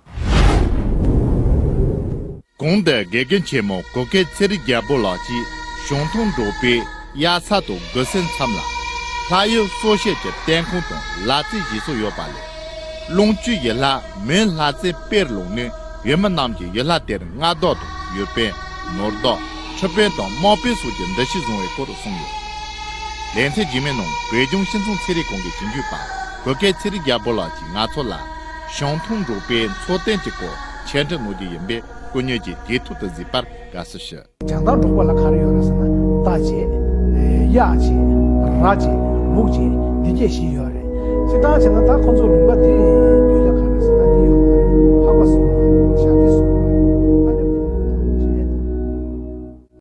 གོང་དུ་དགེ་རྒན་ཆེན་མོ་གུ་གེ་ཚེ་རིང་རྒྱལ་པོ་ལགས་ཀྱིས་གཞུང་ཐང་འབྲོག་པའི་དབྱར་ས་དང་དགུན་ས་མཚམས་ལ། ལྷ་ཡུལ་གསོལ་བཤད་ཀྱི་བསྟན་ཁུངས་དང་ལག་རྩལ་ཞེས་སོགས་ཡོད་པ་ལས། ཀློང་ཆུའི་ཡུལ་ལྷ་མོན་ལྷ་རྩེ་དཔལ་ལུང་ནི་ཡུལ་མི་རྣམས་ཀྱིས་ཡུལ་ལྷ་དེར་སྔ་ལྡོག་དང་ཡོལ་པན། ནོར་ལྡོག་འཕྲུལ་དཔོན་དང་དམག་དཔོན་སོགས་ཀྱི་འདུ་ཤེས་བཟུང་བའི་སྐོར་གསུངས་ཡོད། ལེ་ཚན་རྗེས་མའི་ནང་བོད་ལྗོངས་སྤྱི་ཚོགས་ཚན་རིག་ཁང་གི་ཞིབ་འཇུག་པ་བོད་སྐད་ཚེ་རིང་རྒྱལ་པོ་ལགས་ཀྱིས་ང་ཚོ་ལ་ཞང་ཐང་འབྲོག་པའི་འཚོ་རྟེན་གྱི་སྐོར་འཆད་ཁྲིད་གནང་རྒྱུ་ཡིན་པས་སྐུ་ཉིད་ཀྱིས་དུས་ཐོག་ཏུ་གཟིགས་པར་དགའ་བསུ་ཞུ། བྱང་ཐང་འབྲོག་པ་ལ་ག་རེ་ཡོད་རེད་ཟེར་ན། རྟ་བྱས། གཡག་བྱས། ར་བྱས། ལུག་བྱས། འདི་སྐད་བཞི་ཡོད་རེད། སྤྱིར་བཏང་བྱས་ན་ད་ཁོ་ཚོ་ལུང་པ་འདི།